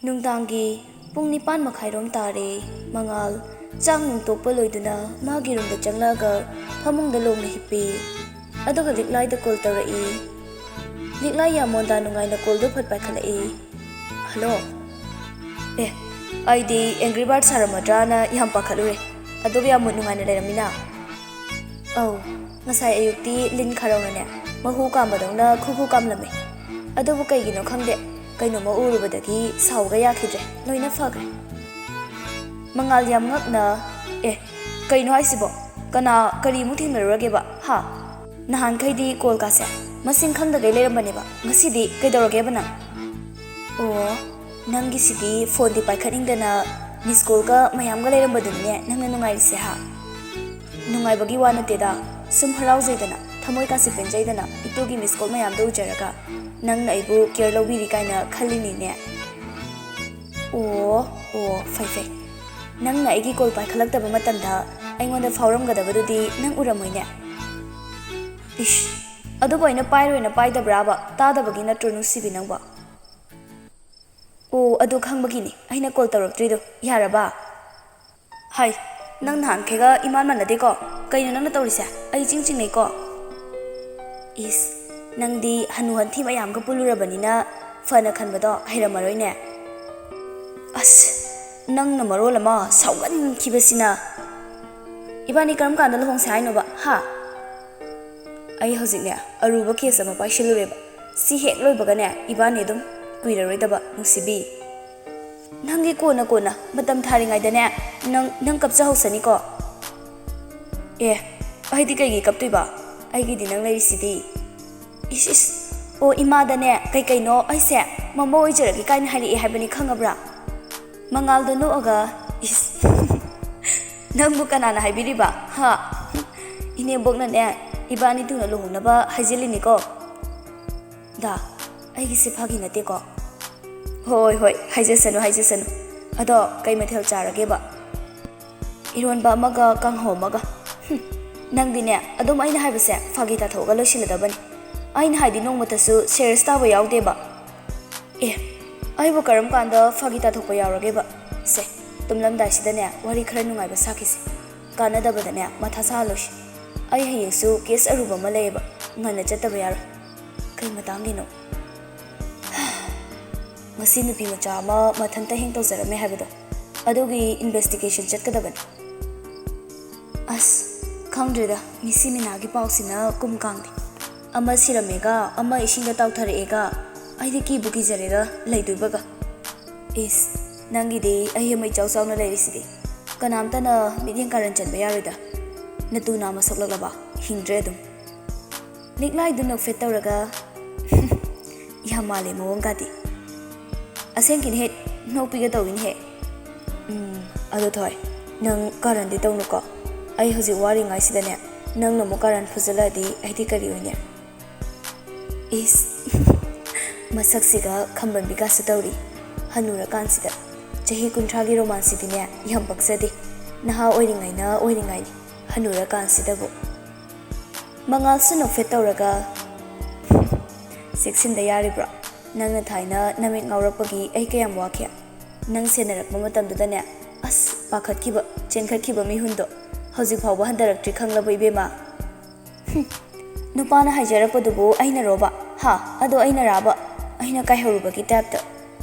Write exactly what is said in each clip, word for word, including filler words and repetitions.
ꯅꯨꯡꯗꯥꯡꯒꯤ ꯄꯨꯡ ꯅꯤꯄꯥꯟ ꯃꯈꯥꯏꯔꯣꯝ ꯇꯥꯔꯦ꯫ ꯃꯉꯥꯜ ꯆꯥꯛ ꯅꯨꯡ ꯇꯣꯛꯄ ꯂꯣꯏꯗꯨꯅ ꯃꯥꯒꯤ ꯔꯨꯝꯗ ꯆꯪꯂꯛꯑꯒ ꯐꯃꯨꯡꯗ ꯂꯣꯡꯅ ꯍꯤꯞꯄꯤ꯫ ꯑꯗꯨꯒ ꯂꯤꯛꯂꯥꯏꯗ ꯀꯣꯜ ꯇꯧꯔꯛꯏ꯫ ꯂꯤꯛꯂꯥꯏ ꯌꯥꯝ ꯃꯣꯟꯗꯥ ꯅꯨꯡꯉꯥꯏꯅ ꯀꯣꯜꯗꯨ ꯐꯠ ꯄꯥꯏꯈꯠꯂꯛꯏ꯫ "ꯍꯜꯂꯣ꯫ ꯑꯦ, ꯑꯩꯗꯤ ꯑꯦꯡꯒ꯭ꯔꯤ ꯕꯥꯔꯗ ꯁꯥꯔꯝꯃꯗ꯭ꯔꯥꯅ ꯌꯥꯝ ꯄꯥꯈꯠꯂꯨꯔꯦ꯫ ꯑꯗꯨꯒ ꯌꯥꯝ ꯃꯨꯠ ꯅꯨꯡꯉꯥꯏꯅ ꯂꯩꯔꯝꯃꯤꯅ?" "ꯑꯧ, ꯉꯁꯥꯏ ꯑꯌꯨꯛꯇꯤ ꯂꯤꯟ ꯈꯥꯔꯧꯅꯅꯦ, ꯃꯍꯨ ꯀꯥꯝꯕꯗꯧꯅ ꯈꯨ ꯈꯨ ꯀꯥꯝꯂꯝꯃꯦ꯫ ꯑꯗꯨꯕꯨ ꯀꯩꯒꯤꯅꯣ ꯈꯪꯗꯦ, ꯀꯩꯅꯣꯝꯃ ꯎꯔꯨꯕꯗꯒꯤ ꯁꯥꯎꯕꯒ ꯌꯥꯈꯤꯗ꯭ꯔꯦ, ꯂꯣꯏꯅ ꯐꯈ꯭ꯔꯦ꯫" ꯃꯉꯥꯜ ꯌꯥꯝ ꯉꯛꯅ, "ꯑꯦ, ꯀꯩꯅꯣ ꯍꯥꯏꯁꯤꯕꯣ? ꯀꯅꯥ, ꯀꯔꯤꯃꯨꯛ ꯊꯦꯡꯅꯔꯨꯔꯒꯦꯕ, ꯍꯥ? ꯅꯍꯥꯟꯈꯩꯗꯤ ꯀꯣꯜꯒꯥꯁꯦ ꯃꯁꯤꯡ ꯈꯪꯗꯒꯩ ꯂꯩꯔꯝꯕꯅꯦꯕ, ꯉꯁꯤꯗꯤ ꯀꯩꯗꯧꯔꯒꯦꯕ ꯅꯪ?" "ꯑꯣ, ꯅꯪꯒꯤꯁꯤꯗꯤ ꯐꯣꯟꯗꯤ ꯄꯥꯏꯈꯠꯅꯤꯡꯗꯅ ꯃꯤꯁ ꯀꯣꯜꯒ ꯃꯌꯥꯝꯒ ꯂꯩꯔꯝꯕꯗꯨꯅꯤꯅꯦ ꯅꯪꯅ ꯅꯨꯡꯉꯥꯏꯔꯤꯁꯦ, ꯍꯥ?" "ꯅꯨꯡꯉꯥꯏꯕꯒꯤ ꯋꯥ ꯅꯠꯇꯦꯗ, ꯁꯨꯝ ꯍꯔꯥꯎꯖꯩꯗꯅ, ꯊꯃꯣꯏ ꯀꯥꯁꯤ ꯄꯦꯟꯖꯩꯗꯅ ꯏꯇꯨꯒꯤ ꯃꯤꯁ ꯀꯣꯜ ꯃꯌꯥꯝꯗꯣ ꯎꯖꯔꯒ꯫ ꯅꯪꯅ ꯑꯩꯕꯨ ꯀꯦꯌꯔ ꯂꯧꯕꯤꯔꯤ ꯀꯥꯏꯅ ꯈꯜꯂꯤꯅꯤꯅꯦ꯫" "ꯑꯣ, ꯑꯣ, ꯐꯩ, ꯐꯩ꯫ ꯅꯪꯅ ꯑꯩꯒꯤ ꯀꯣꯜ ꯄꯥꯏꯈꯠꯂꯛꯇꯕ ꯃꯇꯝꯗ ꯑꯩꯉꯣꯟꯗ ꯐꯥꯎꯔꯝꯒꯗꯕꯗꯨꯗꯤ ꯅꯪ ꯎꯔꯝꯃꯣꯏꯅꯦ꯫" "ꯏꯁ, ꯑꯗꯨꯕꯨ ꯑꯩꯅ ꯄꯥꯏꯔꯣꯏꯅ ꯄꯥꯏꯗꯕ꯭ꯔꯥꯕ? ꯇꯥꯗꯕꯒꯤ ꯅꯠꯇ꯭ꯔꯣ, ꯅꯨꯡꯁꯤꯕꯤ ꯅꯪꯕꯣ?" "ꯑꯣ, ꯑꯗꯨ ꯈꯪꯕꯒꯤꯅꯤ ꯑꯩꯅ ꯀꯣꯜ ꯇꯧꯔꯛꯇ꯭ꯔꯤꯗꯣ꯫ ꯌꯥꯔꯕ?" "ꯍꯥꯏ, ꯅꯪ ꯅꯍꯥꯟꯈꯩꯒ ꯏꯃꯥꯟ ꯃꯥꯟꯅꯗꯦꯀꯣ꯫ ꯀꯩꯅꯣ ꯅꯪꯅ ꯇꯧꯔꯤꯁꯦ? ꯑꯩ ꯏꯆꯤꯡ ꯆꯤꯡꯅꯩꯀꯣ꯫" "ꯏꯁ, ꯅꯪꯗꯤ ꯍꯅꯨ ꯍꯟꯊꯤ ꯃꯌꯥꯝꯒ ꯄꯨꯜꯂꯨꯔꯕꯅꯤꯅ ꯐꯅ ꯈꯟꯕꯗꯣ ꯍꯩꯔꯝꯃꯔꯣꯏꯅꯦ꯫" "ꯑꯁ, ꯅꯪꯅ ꯃꯔꯣꯜ ꯑꯃ ꯁꯥꯎꯒꯟꯈꯤꯕꯁꯤꯅ꯫ ꯏꯕꯥꯅꯤ ꯀꯔꯝ ꯀꯥꯟꯗ ꯂꯨꯍꯣꯡꯁꯦ ꯍꯥꯏꯅꯣꯕ, ꯍꯥ?" "ꯑꯩ ꯍꯧꯖꯤꯛꯅꯦ ꯑꯔꯨꯕ ꯀꯦꯁ ꯑꯃ ꯄꯥꯏꯁꯤꯜꯂꯨꯔꯦꯕ꯫ ꯁꯤ ꯍꯦꯛ ꯂꯣꯏꯕꯒꯅꯦ ꯏꯕꯥꯅꯤ ꯑꯗꯨꯝ ꯀꯨꯏꯔꯔꯣꯏꯗꯕ, ꯅꯨꯡꯁꯤꯕꯤ꯫ ꯅꯪꯒꯤ ꯀꯣꯟꯅ ꯀꯣꯟꯅ ꯃꯇꯝ ꯊꯥꯔꯤꯉꯩꯗꯅꯦ ꯅꯪ, ꯅꯪ ꯀꯞꯆꯍꯧꯁꯅꯤꯀꯣ꯫" "ꯑꯦ, ꯑꯩꯗꯤ ꯀꯩꯒꯤ ꯀꯞꯇꯣꯏꯕ? ꯑꯩꯒꯤꯗꯤ ꯅꯪ ꯂꯩꯔꯤꯁꯤꯗꯤ꯫" "ꯏꯁ, ꯏꯁ, ꯑꯣ, ꯏꯃꯥꯗꯅꯦ ꯀꯩ ꯀꯩꯅꯣ ꯑꯩꯁꯦ ꯃꯃꯧ ꯑꯣꯏꯖꯔꯒꯦ ꯀꯥꯏꯅ ꯍꯥꯏꯔꯛꯑꯦ ꯍꯥꯏꯕꯅꯤ, ꯈꯪꯉꯕ꯭ꯔꯥ?" ꯃꯉꯥꯜꯗꯣ ꯅꯣꯛꯑꯒ, "ꯏꯁ, ꯅꯪꯕꯨ ꯀꯅꯥꯅ ꯍꯥꯏꯕꯤꯔꯤꯕ? ꯍꯥ? ꯏꯅꯦꯝꯕꯣꯛꯅꯅꯦ ꯏꯕꯥꯅꯤ ꯊꯨꯅ ꯂꯨꯍꯣꯡꯅꯕ ꯍꯥꯏꯖꯤꯜꯂꯤꯅꯤꯀꯣ꯫" "ꯗꯥ, ꯑꯩꯒꯤꯁꯦ ꯐꯥꯒꯤ ꯅꯠꯇꯦꯀꯣ꯫" "ꯍꯣꯏ, ꯍꯣꯏ, ꯍꯥꯏꯖꯁꯅꯨ, ꯍꯥꯏꯖꯁꯅꯨ꯫ ꯑꯗꯣ ꯀꯩ ꯃꯊꯦꯜ ꯆꯥꯔꯒꯦꯕ?" "ꯏꯔꯣꯟꯕ ꯑꯃꯒ ꯀꯥꯡꯍꯧ ꯑꯃꯒ꯫" "ꯍꯨꯝ, ꯅꯪꯗꯤꯅꯦ ꯑꯗꯨꯝ ꯑꯩꯅ ꯍꯥꯏꯕꯁꯦ ꯐꯥꯒꯤ ꯇꯥꯊꯣꯛꯑꯒ ꯂꯣꯏꯁꯤꯜꯂꯗꯕꯅꯤ꯫ ꯑꯩꯅ ꯍꯥꯏꯗꯤ ꯅꯣꯡꯃꯇꯁꯨ ꯁꯦꯔꯤꯌꯁ ꯇꯥꯕ ꯌꯥꯎꯗꯦꯕ꯫" "ꯑꯦ, ꯑꯩꯕꯨ ꯀꯔꯝ ꯀꯥꯟꯗ ꯐꯥꯒꯤ ꯇꯥꯊꯣꯛꯄ ꯌꯥꯎꯔꯒꯦꯕ? ꯁꯦ, ꯇꯨꯝꯂꯝꯗꯥꯏꯁꯤꯗꯅꯦ ꯋꯥꯔꯤ ꯈꯔ ꯅꯨꯡꯉꯥꯏꯕ ꯁꯥꯈꯤꯁꯦ꯫ ꯀꯥꯟꯅꯗꯕꯗꯅꯦ ꯃꯊꯥ ꯁꯥꯍꯜꯂꯣꯏꯁꯤ꯫ ꯑꯩ ꯍꯌꯦꯡꯁꯨ ꯀꯦꯁ ꯑꯔꯨꯕ ꯑꯃ ꯂꯩꯌꯦꯕ, ꯉꯟꯅ ꯆꯠꯇꯕ ꯌꯥꯔꯣꯏ꯫ ꯀꯩ ꯃꯇꯥꯡꯒꯤꯅꯣ? ꯉꯁꯤ ꯅꯨꯄꯤ ꯃꯆꯥ ꯑꯃ ꯃꯊꯟꯇ ꯍꯦꯡ ꯇꯧꯖꯔꯝꯃꯦ ꯍꯥꯏꯕꯗꯣ, ꯑꯗꯨꯒꯤ ꯏꯟꯚꯦꯁꯇꯤꯒꯦꯁꯟ ꯆꯠꯀꯗꯕꯅꯤ꯫ ꯑꯁ, ꯈꯪꯗ꯭ꯔꯦꯗ, ꯃꯤꯁꯤ ꯃꯤꯅꯥꯒꯤ ꯄꯥꯎꯁꯤꯅ ꯀꯨꯝ ꯀꯥꯡꯗꯦ꯫ ꯑꯃ ꯁꯤꯔꯝꯃꯦꯒ, ꯑꯃ ꯏꯁꯤꯡꯗ ꯇꯥꯎꯊꯔꯛꯑꯦꯒ, ꯑꯩꯗꯤ ꯀꯤꯕꯨ ꯀꯤꯖꯔꯦꯗ ꯂꯩꯗꯣꯏꯕꯒ꯫ ꯏꯁ, ꯅꯪꯒꯤꯗꯤ ꯑꯍꯦꯟꯕ ꯏꯆꯥꯎ ꯆꯥꯎꯅ ꯂꯩꯔꯤꯁꯤꯗꯤ꯫ ꯀꯅꯥꯝꯇꯅ ꯃꯤꯠꯌꯦꯡ ꯀꯥꯔꯟ ꯆꯟꯕ ꯌꯥꯔꯣꯏꯗ꯫ ꯅꯇꯨ ꯅꯥꯝꯃ ꯁꯣꯛꯂꯛꯂꯕ? ꯍꯤꯡꯗ꯭ꯔꯦ ꯑꯗꯨꯝ꯫ ꯂꯤꯛꯂꯥꯏꯗꯨ ꯅꯣꯛꯐꯦꯠ ꯇꯧꯔꯒ, "ꯌꯥꯝ ꯃꯥꯜꯂꯦ ꯃꯑꯣꯡꯒꯗꯤ꯫ ꯑꯁꯦꯡꯀꯤꯅꯦ ꯍꯦꯛ ꯅꯣꯛꯄꯤꯒ ꯇꯧꯏꯅꯦ ꯍꯦꯛ꯫ ꯎꯝ, ꯑꯗꯣ ꯊꯣꯏ, ꯅꯪ ꯀꯥꯔꯟꯗꯤ ꯇꯧꯅꯨꯀꯣ꯫ ꯑꯩ ꯍꯧꯖꯤꯛ ꯋꯥꯔꯤꯉꯩꯁꯤꯗꯅꯦ, ꯅꯪꯅ ꯑꯃꯨꯛ ꯀꯥꯔꯟ ꯐꯨꯖꯜꯂꯛꯑꯗꯤ ꯑꯩꯗꯤ ꯀꯔꯤ ꯑꯣꯏꯅꯤ?" ꯏꯁ, ꯃꯁꯛꯁꯤꯒ ꯈꯝꯕꯟꯕꯤꯒꯁꯨ ꯇꯧꯔꯤ꯫ ꯍꯅꯨꯔꯀꯥꯟꯁꯤꯗ꯫ ꯆꯍꯤ ꯀꯨꯟꯊ꯭ꯔꯥꯒꯤ ꯔꯣꯃꯥꯟꯁꯤꯗꯤꯅꯦ, ꯌꯥꯝ ꯄꯛꯆꯗꯦ꯫ ꯅꯍꯥ ꯑꯣꯏꯔꯤꯉꯩꯅ ꯑꯣꯏꯔꯤꯉꯩꯅꯤ, ꯍꯅꯨꯔꯀꯥꯟꯁꯤꯗꯕꯨ꯫ ꯃꯉꯥꯜꯁꯨ ꯅꯣꯛꯐꯦꯠ ꯇꯧꯔꯒ, "ꯆꯦꯛꯁꯤꯟꯗ ꯌꯥꯔꯤꯕ꯭ꯔꯣ? ꯅꯪꯅ ꯊꯥꯏꯅ ꯅꯃꯤꯠ ꯉꯥꯎꯔꯛꯄꯒꯤ ꯑꯩ ꯀꯌꯥꯝ ꯋꯥꯈꯤ꯫ ꯅꯪ ꯁꯦꯟꯅꯔꯛꯄ ꯃꯇꯝꯗꯨꯗꯅꯦ, ꯑꯁ, ꯄꯥꯈꯠꯈꯤꯕ, ꯆꯦꯟꯈꯠꯈꯤꯕ ꯃꯤꯍꯨꯟꯗꯣ ꯍꯧꯖꯤꯛ ꯐꯥꯎꯕ ꯍꯟꯊꯔꯛꯇ꯭ꯔꯤ ꯈꯪꯂꯕ ꯏꯕꯦꯝꯃ?" ꯍꯨꯝ, ꯅꯨꯄꯥꯅ ꯍꯥꯏꯖꯔꯛꯄꯗꯨꯕꯨ ꯑꯩꯅꯔꯣꯕ? ꯍꯥ? ꯑꯗꯣ ꯑꯩꯅ ꯔꯥꯕ? ꯑꯩꯅ ꯀꯥꯏꯍꯧꯔꯨꯕꯒꯤ ꯇꯥꯏꯞꯇ꯫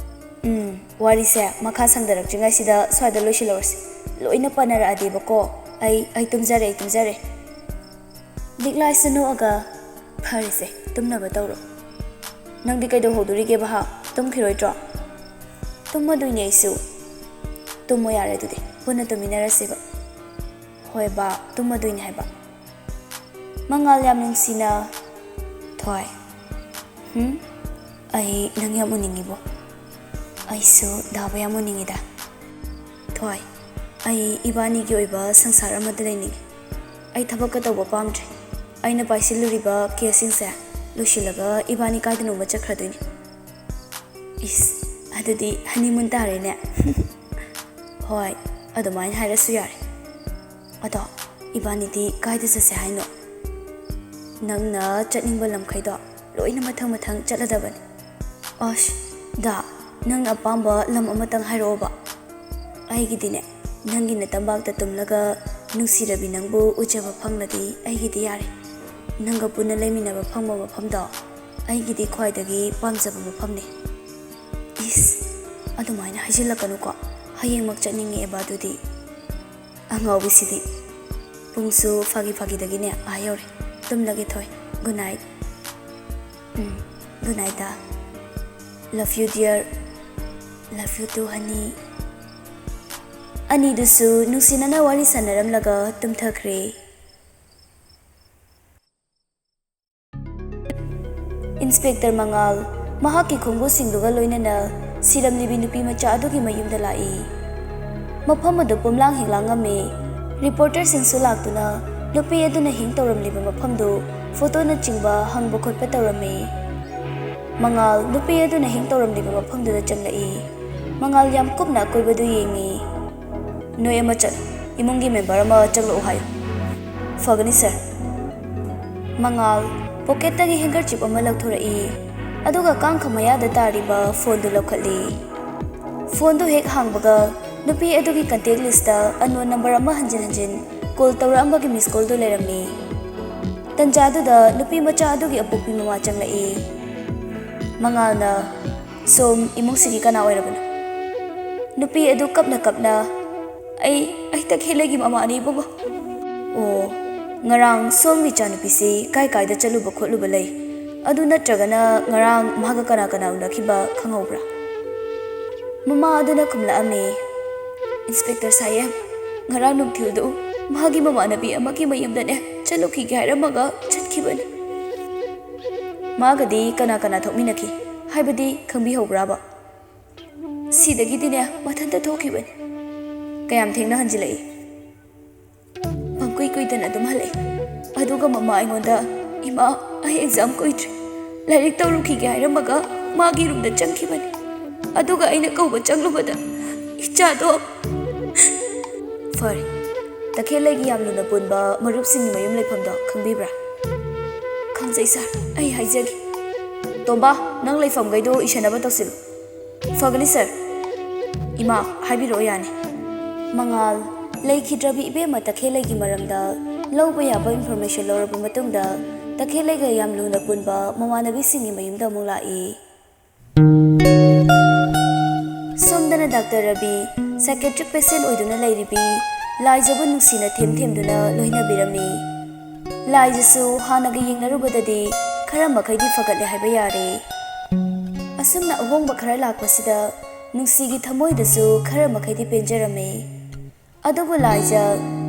ꯎꯝ, ꯋꯥꯔꯤꯁꯦ ꯃꯈꯥ ꯁꯥꯡꯗꯔꯛꯇ꯭ꯔꯤꯉꯩꯁꯤꯗ ꯁ꯭ꯋꯥꯏꯗ ꯂꯣꯏꯁꯤꯜꯂꯧꯔꯁꯤ꯫ ꯂꯣꯏꯅ ꯄꯟꯅꯔꯛꯑꯗꯤꯕꯀꯣ꯫ ꯑꯩ, ꯑꯩ ꯇꯨꯝꯖꯔꯦ, ꯑꯩ ꯇꯨꯝꯖꯔꯦ꯫ ꯂꯤꯛꯂꯥꯏꯁꯨ ꯅꯣꯛꯑꯒ, "ꯐꯔꯦꯁꯦ, ꯇꯨꯝꯅꯕ ꯇꯧꯔꯣ꯫ ꯅꯪꯗꯤ ꯀꯩꯗꯧꯍꯧꯗꯣꯔꯤꯒꯦꯕ ꯍꯥ? ꯇꯨꯝꯈꯤꯔꯣꯏꯗ꯭ꯔꯣ?" "ꯇꯨꯝꯃꯗꯣꯏꯅꯦ ꯑꯩꯁꯨ꯫" "ꯇꯨꯝꯃꯣ ꯌꯥꯔꯦ ꯑꯗꯨꯗꯤ, ꯄꯨꯟꯅ ꯇꯨꯝꯃꯤꯟꯅꯔꯁꯦꯕ꯫" "ꯍꯣꯏꯕ, ꯇꯨꯝꯃꯗꯣꯏꯅꯦ ꯍꯥꯏꯕ꯫" ꯃꯉꯥꯜ ꯌꯥꯝ ꯅꯨꯡꯁꯤꯅ, "ꯊꯣꯏ, ꯍꯨꯝ? ꯑꯩ ꯅꯪ ꯌꯥꯝ ꯎꯅꯤꯡꯉꯤꯕꯣ꯫ ꯑꯩꯁꯨ ꯗꯥꯕꯨ ꯌꯥꯝ ꯎꯅꯤꯡꯉꯤꯗ꯫ ꯊꯣꯏ, ꯑꯩ ꯏꯕꯥꯅꯤꯒꯤ ꯑꯣꯏꯕ ꯁꯪꯁꯥꯔ ꯑꯃꯗ ꯂꯩꯅꯤꯡꯉꯤ꯫ ꯑꯩ ꯊꯕꯛꯀ ꯇꯧꯕ ꯄꯥꯝꯗ꯭ꯔꯦ꯫ ꯑꯩꯅ ꯄꯥꯏꯁꯤꯜꯂꯨꯔꯤꯕ ꯀꯦꯁꯁꯤꯡꯁꯦ ꯂꯣꯏꯁꯤꯜꯂꯒ ꯏꯕꯥꯅꯤ ꯀꯥꯏꯗꯅꯣꯃ ꯆꯠꯈ꯭ꯔꯗꯣꯏꯅꯤ꯫" "ꯏꯁ, ꯑꯗꯨꯗꯤ ꯍꯅꯤꯃꯨꯟ ꯇꯥꯔꯦꯅꯦ꯫" "ꯍꯣꯏ, ꯑꯗꯨꯃꯥꯏꯅ ꯍꯥꯏꯔꯁꯨ ꯌꯥꯔꯦ꯫ ꯑꯗꯣ ꯏꯕꯥꯅꯤꯗꯤ ꯀꯥꯏꯗ ꯆꯠꯁꯦ ꯍꯥꯏꯅꯣ?" "ꯅꯪꯅ ꯆꯠꯅꯤꯡꯕ ꯂꯝꯈꯩꯗꯣ ꯂꯣꯏꯅ ꯃꯊꯪ ꯃꯊꯪ ꯆꯠꯂꯗꯕꯅꯤ꯫" "ꯑꯁ, ꯗꯥ, ꯅꯪꯅ ꯑꯄꯥꯝꯕ ꯂꯝ ꯑꯃꯇꯪ ꯍꯥꯏꯔꯛꯑꯣꯕ꯫ ꯑꯩꯒꯤꯗꯤꯅꯦ, ꯅꯪꯒꯤ ꯅꯇꯝꯕꯥꯛꯇ ꯇꯨꯝꯂꯒ ꯅꯨꯡꯁꯤꯔꯕꯤ ꯅꯪꯕꯨ ꯎꯖꯕ ꯐꯪꯂꯗꯤ ꯑꯩꯒꯤꯗꯤ ꯌꯥꯔꯦ꯫ ꯅꯪꯒ ꯄꯨꯟꯅ ꯂꯩꯃꯤꯟꯅꯕ ꯐꯪꯕ ꯃꯐꯝꯗꯣ ꯑꯩꯒꯤꯗꯤ ꯈ꯭ꯋꯥꯏꯗꯒꯤ ꯄꯥꯝꯖꯕ ꯃꯐꯝꯅꯦ꯫ ꯏꯁ, ꯑꯗꯨꯃꯥꯏꯅ ꯍꯥꯏꯖꯤꯜꯂꯛꯀꯅꯨꯀꯣ, ꯍꯌꯦꯡꯃꯛ ꯆꯠꯅꯤꯡꯉꯛꯑꯦꯕ ꯑꯗꯨꯗꯤ꯫ ꯑꯉꯥꯎꯕꯤꯁꯤꯗꯤ꯫ ꯄꯨꯡꯁꯨ ꯐꯥꯒꯤ ꯐꯥꯒꯤꯗꯒꯤꯅꯦ ꯑꯥ ꯌꯧꯔꯦ꯫ ꯇꯨꯝꯂꯒꯦ ꯊꯣꯏ꯫ Good night꯫ Um, good night the. Love you dear꯫ Love you too honey꯫ ꯑꯅꯤꯗꯨꯁꯨ ꯅꯨꯡꯁꯤꯅꯅ ꯋꯥꯔꯤ ꯁꯥꯟꯅꯔꯝꯂꯒ ꯇꯨꯝꯊꯈ꯭ꯔꯦ꯫ ꯏꯟꯁꯄꯦꯛꯇꯔ ꯃꯉꯥꯜ ꯃꯍꯥꯛꯀꯤ ꯈꯣꯡꯕꯨꯁꯤꯡꯗꯨꯒ ꯂꯣꯏꯅꯅ ꯁꯤꯔꯝꯂꯤꯕꯤ ꯅꯨꯄꯤ ꯃꯆꯥ ꯑꯗꯨꯒꯤ ꯃꯌꯨꯝꯗ ꯂꯥꯛꯏ꯫ ꯃꯐꯝ ꯑꯗꯨ ꯄꯨꯝꯂꯥꯡ ꯍꯤꯡꯂꯥꯡꯉꯝꯃꯤ꯫ ꯔꯤꯄꯣꯔꯇꯔꯁꯤꯡꯁꯨ ꯂꯥꯛꯇꯨꯅ ꯅꯨꯄꯤ ꯑꯗꯨꯅ ꯍꯤꯡ ꯇꯧꯔꯝꯂꯤꯕ ꯃꯐꯝꯗꯨ ꯐꯣꯇꯣꯅꯆꯤꯡꯕ ꯍꯪꯕ ꯈꯣꯠꯄ ꯇꯧꯔꯝꯃꯤ꯫ ꯃꯉꯥꯜ ꯅꯨꯄꯤ ꯑꯗꯨꯅ ꯍꯤꯡ ꯇꯧꯔꯝꯂꯤꯕ ꯃꯐꯝꯗꯨꯗ ꯆꯪꯂꯛꯏ꯫ ꯃꯉꯥꯜ ꯌꯥꯝ ꯀꯨꯞꯅ ꯑꯀꯣꯏꯕꯗꯨ ꯌꯦꯡꯏ꯫ "ꯅꯣꯏ ꯑꯃ ꯆꯠꯂꯨ, ꯏꯃꯨꯡꯒꯤ ꯃꯦꯝꯕꯔ ꯑꯃ ꯆꯪꯂꯛꯎ ꯍꯥꯏꯌꯨ꯫" "ꯐꯒꯅꯤ ꯁꯥꯔ꯫" ꯃꯉꯥꯜ ꯄꯣꯀꯦꯠꯇꯒꯤ ꯍꯦꯡꯀꯔꯆꯤꯞ ꯑꯃ ꯂꯧꯊꯣꯔꯛꯏ, ꯑꯗꯨꯒ ꯀꯥꯡꯈ ꯃꯌꯥꯗ ꯇꯥꯔꯤꯕ ꯐꯣꯟꯗꯨ ꯂꯧꯈꯠꯂꯤ꯫ ꯐꯣꯟꯗꯨ ꯍꯦꯛ ꯍꯥꯡꯕꯒ ꯅꯨꯄꯤ ꯑꯗꯨꯒꯤ ꯀꯟꯇꯦꯛ ꯂꯤꯁꯇ ꯑꯟꯅꯣꯟ ꯅꯝꯕꯔ ꯑꯃ ꯍꯟꯖꯤꯟ ꯍꯟꯖꯤꯟ ꯀꯣꯜ ꯇꯧꯔꯛꯑꯝꯕꯒꯤ ꯃꯤꯁ ꯀꯣꯜꯗꯨ ꯂꯩꯔꯝꯃꯤ꯫ ꯇꯟꯖꯥꯗꯨꯗ ꯅꯨꯄꯤ ꯃꯆꯥ ꯑꯗꯨꯒꯤ ꯑꯄꯣꯛꯄꯤ ꯃꯃꯥ ꯆꯪꯂꯛꯏ꯫ ꯃꯉꯥꯜꯅ, "ꯁꯣꯝ ꯏꯃꯨꯡꯁꯤꯒꯤ ꯀꯅꯥ ꯑꯣꯏꯔꯕꯅꯣ?" ꯅꯨꯄꯤ ꯑꯗꯨ ꯀꯞꯅ ꯀꯞꯅ, "ꯑꯩ, ꯑꯩ ꯇꯈꯦꯜꯂꯩꯒꯤ ꯃꯃꯥꯅꯤ ꯏꯕꯨꯡꯉꯣ꯫" "ꯑꯣ, ꯉꯔꯥꯡ ꯁꯣꯝꯒꯤ ꯏꯆꯥꯅꯨꯄꯤꯁꯤ ꯀꯥꯏ ꯀꯥꯏꯗ ꯆꯠꯂꯨꯕ ꯈꯣꯠꯂꯨꯕ ꯂꯩ? ꯑꯗꯨ ꯅꯠꯇ꯭ꯔꯒꯅ ꯉꯔꯥꯡ ꯃꯥꯒ ꯀꯅꯥ ꯀꯅꯥ ꯎꯅꯈꯤꯕ ꯈꯪꯍꯧꯕ꯭ꯔꯥ?" ꯃꯃꯥ ꯑꯗꯨꯅ ꯈꯨꯝꯂꯛꯑꯝꯃꯤ, "ꯏꯟꯁꯄꯦꯛꯇꯔ ꯁꯥꯍꯦꯕ, ꯉꯔꯥꯡ ꯅꯨꯡꯊꯤꯜꯗꯨ ꯃꯥꯒꯤ ꯃꯃꯥꯟꯅꯕꯤ ꯑꯃꯒꯤ ꯃꯌꯨꯝꯗꯅꯦ ꯆꯠꯂꯨꯈꯤꯒꯦ ꯍꯥꯏꯔꯝꯃꯒ ꯆꯠꯈꯤꯕꯅꯤ꯫" "ꯃꯥꯒꯗꯤ ꯀꯅꯥ ꯀꯅꯥ ꯊꯣꯛꯃꯤꯟꯅꯈꯤ? ꯍꯥꯏꯕꯗꯤ ꯈꯪꯕꯤꯍꯧꯕ꯭ꯔꯥꯕ?" "ꯁꯤꯗꯒꯤꯗꯤꯅꯦ ꯃꯊꯟꯇ ꯊꯣꯛꯈꯤꯕꯅꯤ꯫" "ꯀꯌꯥꯝ ꯊꯦꯡꯅ ꯍꯟꯖꯤꯜꯂꯛꯏ?" "ꯄꯪꯀꯨꯏ ꯀꯨꯏꯗꯅ ꯑꯗꯨꯝ ꯍꯜꯂꯛꯏ꯫ ꯑꯗꯨꯒ ꯃꯃꯥ ꯑꯩꯉꯣꯟꯗ, 'ꯏꯃꯥ, ꯑꯩ ꯑꯦꯛꯖꯥꯝ ꯀꯨꯏꯗ꯭ꯔꯦ, ꯂꯥꯏꯔꯤꯛ ꯇꯧꯔꯨꯈꯤꯒꯦ' ꯍꯥꯏꯔꯝꯃꯒ ꯃꯥꯒꯤ ꯔꯨꯝꯗ ꯆꯪꯈꯤꯕꯅꯤ꯫ ꯑꯗꯨꯒ ꯑꯩꯅ ꯀꯧꯕ ꯆꯪꯂꯨꯕꯗ ꯏꯆꯥꯗꯣ꯫" "ꯐꯔꯦ, ꯇꯈꯦꯜꯂꯩꯒꯤ ꯌꯥꯝ ꯂꯨꯅ ꯄꯨꯟꯕ ꯃꯔꯨꯞꯁꯤꯡꯒꯤ ꯃꯌꯨꯝ ꯂꯩꯐꯝꯗꯣ ꯈꯪꯕꯤꯕ꯭ꯔꯥ?" "ꯈꯪꯖꯩ ꯁꯥꯔ, ꯑꯩ ꯍꯥꯏꯖꯒꯦ꯫" "ꯇꯣꯝꯕ, ꯅꯪ ꯂꯩꯐꯝꯈꯩꯗꯣ ꯏꯁꯟꯅꯕ ꯇꯧꯁꯤꯜꯂꯨ꯫" ꯐꯒꯅꯤ ꯁꯥꯔ꯫ ꯏꯃꯥ, ꯍꯥꯏꯕꯤꯔꯛꯑꯣ, ꯌꯥꯅꯤ꯫ ꯃꯉꯥꯜ, ꯂꯩꯈꯤꯗ꯭ꯔꯕꯤ ꯏꯕꯦꯝꯃ ꯇꯈꯦꯜꯂꯩꯒꯤ ꯃꯔꯝꯗ ꯂꯧꯕ ꯌꯥꯕ ꯏꯟꯐꯣꯔꯃꯦꯁꯟ ꯂꯧꯔꯕ ꯃꯇꯨꯡꯗ, ꯇꯈꯦꯜꯂꯩꯒ ꯌꯥꯝ ꯂꯨꯅ ꯄꯨꯟꯕ ꯃꯃꯥꯟꯅꯕꯤꯁꯤꯡꯒꯤ ꯃꯌꯨꯝꯗ ꯑꯃꯨꯛ ꯂꯥꯛꯏ꯫ ꯁꯣꯝꯗꯅ ꯗꯥꯛꯇꯔ ꯔꯕꯤ ꯁꯥꯏꯀꯦꯇ꯭ꯔꯤꯛ ꯄꯦꯁꯦꯟ ꯑꯣꯏꯗꯨꯅ ꯂꯩꯔꯤꯕꯤ ꯂꯥꯏꯖꯕꯨ ꯅꯨꯡꯁꯤꯅ ꯊꯦꯝ ꯊꯦꯝꯗꯨꯅ ꯂꯣꯏꯅꯕꯤꯔꯝꯃꯤ꯫ ꯂꯥꯏꯖꯁꯨ ꯍꯥꯟꯅꯒ ꯌꯦꯡꯅꯔꯨꯕꯗꯗꯤ ꯈꯔ ꯃꯈꯩꯗꯤ ꯐꯒꯠꯂꯦ ꯍꯥꯏꯕ ꯌꯥꯔꯦ꯫ ꯑꯁꯨꯝꯅ ꯑꯍꯣꯡꯕ ꯈꯔ ꯂꯥꯛꯄꯁꯤꯗ ꯅꯨꯡꯁꯤꯒꯤ ꯊꯃꯣꯏꯗꯁꯨ ꯈꯔ ꯃꯈꯩꯗꯤ ꯄꯦꯟꯖꯔꯝꯃꯤ꯫ ꯑꯗꯨꯕꯨ ꯂꯥꯏꯖ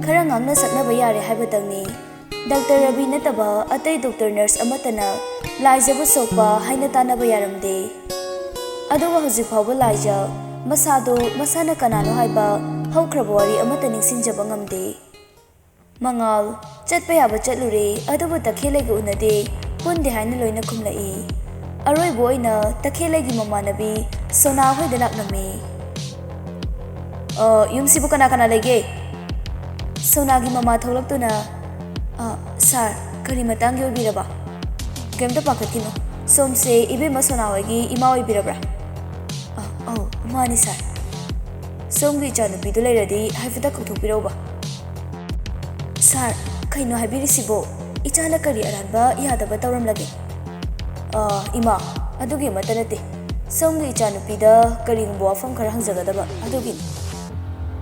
ꯈꯔ ꯉꯥꯡꯅ ꯁꯛꯅꯕ ꯌꯥꯔꯦ ꯍꯥꯏꯕꯇꯪꯅꯤ꯫ ꯗꯥꯛꯇꯔ ꯔꯕꯤ ꯅꯠꯇꯕ ꯑꯇꯩ ꯗꯣꯛꯇꯔ ꯅꯔꯁ ꯑꯃꯠꯇꯅ ꯂꯥꯏꯖꯕꯨ ꯁꯣꯛꯄ ꯍꯥꯏꯅ ꯇꯥꯟꯅꯕ ꯌꯥꯔꯝꯗꯦ꯫ ꯑꯗꯨꯒ ꯍꯧꯖꯤꯛ ꯐꯥꯎꯕ ꯂꯥꯏꯖ ꯃꯁꯥꯗꯨ ꯃꯁꯥꯅ ꯀꯅꯥꯅꯣ ꯍꯥꯏꯕ ꯍꯧꯈ꯭ꯔꯕ ꯋꯥꯔꯤ ꯑꯃꯠꯇ ꯅꯤꯡꯁꯤꯡꯖꯕ ꯉꯝꯗꯦ꯫ ꯃꯉꯥꯜ, ꯆꯠꯄ ꯌꯥꯕ ꯆꯠꯂꯨꯔꯦ, ꯑꯗꯨꯕꯨ ꯇꯈꯦꯜꯂꯩꯒ ꯎꯅꯗꯦ, ꯄꯨꯟꯗꯦ ꯍꯥꯏꯅ ꯂꯣꯏꯅ ꯈꯨꯝꯂꯛꯏ꯫ ꯑꯔꯣꯏꯕ ꯑꯣꯏꯅ ꯇꯈꯦꯜꯂꯩꯒꯤ ꯃꯃꯥꯟꯅꯕꯤ ꯁꯣꯅꯥ ꯍꯣꯏꯗ ꯂꯥꯛꯂꯝꯃꯤ꯫ "ꯑ, ꯌꯨꯝꯁꯤꯕꯨ ꯀꯅꯥ ꯀꯅꯥ ꯂꯩꯒꯦ?" ꯁꯣꯅꯥꯒꯤ ꯃꯃꯥ ꯊꯣꯛꯂꯛꯇꯨꯅ, "ꯑ, ꯁꯥꯔ, ꯀꯔꯤ ꯃꯇꯥꯡꯒꯤ ꯑꯣꯏꯕꯤꯔꯕ?" "ꯀꯩꯝꯇ ꯄꯥꯈꯠꯈꯤꯅꯨ, ꯁꯣꯝꯁꯦ ꯏꯕꯦꯝꯃ ꯁꯣꯅꯥ ꯍꯣꯏꯒꯤ ꯏꯃꯥ ꯑꯣꯏꯕꯤꯔꯕ꯭ꯔꯥ?" "ꯑ, ꯑꯧ, ꯃꯥꯅꯤ ꯁꯥꯔ꯫ ꯁꯣꯝꯒꯤ ꯏꯆꯥꯅꯨꯄꯤꯗꯨ ꯂꯩꯔꯗꯤ ꯍꯥꯏꯐꯦꯠꯇ ꯀꯧꯊꯣꯛꯄꯤꯔꯛꯎꯕ꯫" "ꯁꯥꯔ, ꯀꯩꯅꯣ ꯍꯥꯏꯕꯤꯔꯤꯁꯤꯕꯣ? ꯏꯆꯥꯅ ꯀꯔꯤ ꯑꯔꯥꯟꯕ ꯌꯥꯗꯕ ꯇꯧꯔꯝꯂꯒꯦ?" "ꯑ, ꯏꯃꯥ, ꯑꯗꯨꯒꯤ ꯑꯃꯠꯇ ꯅꯠꯇꯦ꯫ ꯁꯣꯝꯒꯤ ꯏꯆꯥꯅꯨꯄꯤꯗ ꯀꯔꯤꯒꯨꯝꯕ ꯋꯥꯐꯝ ꯈꯔ ꯍꯪꯖꯒꯗꯕ ꯑꯗꯨꯒꯤꯅꯤ꯫"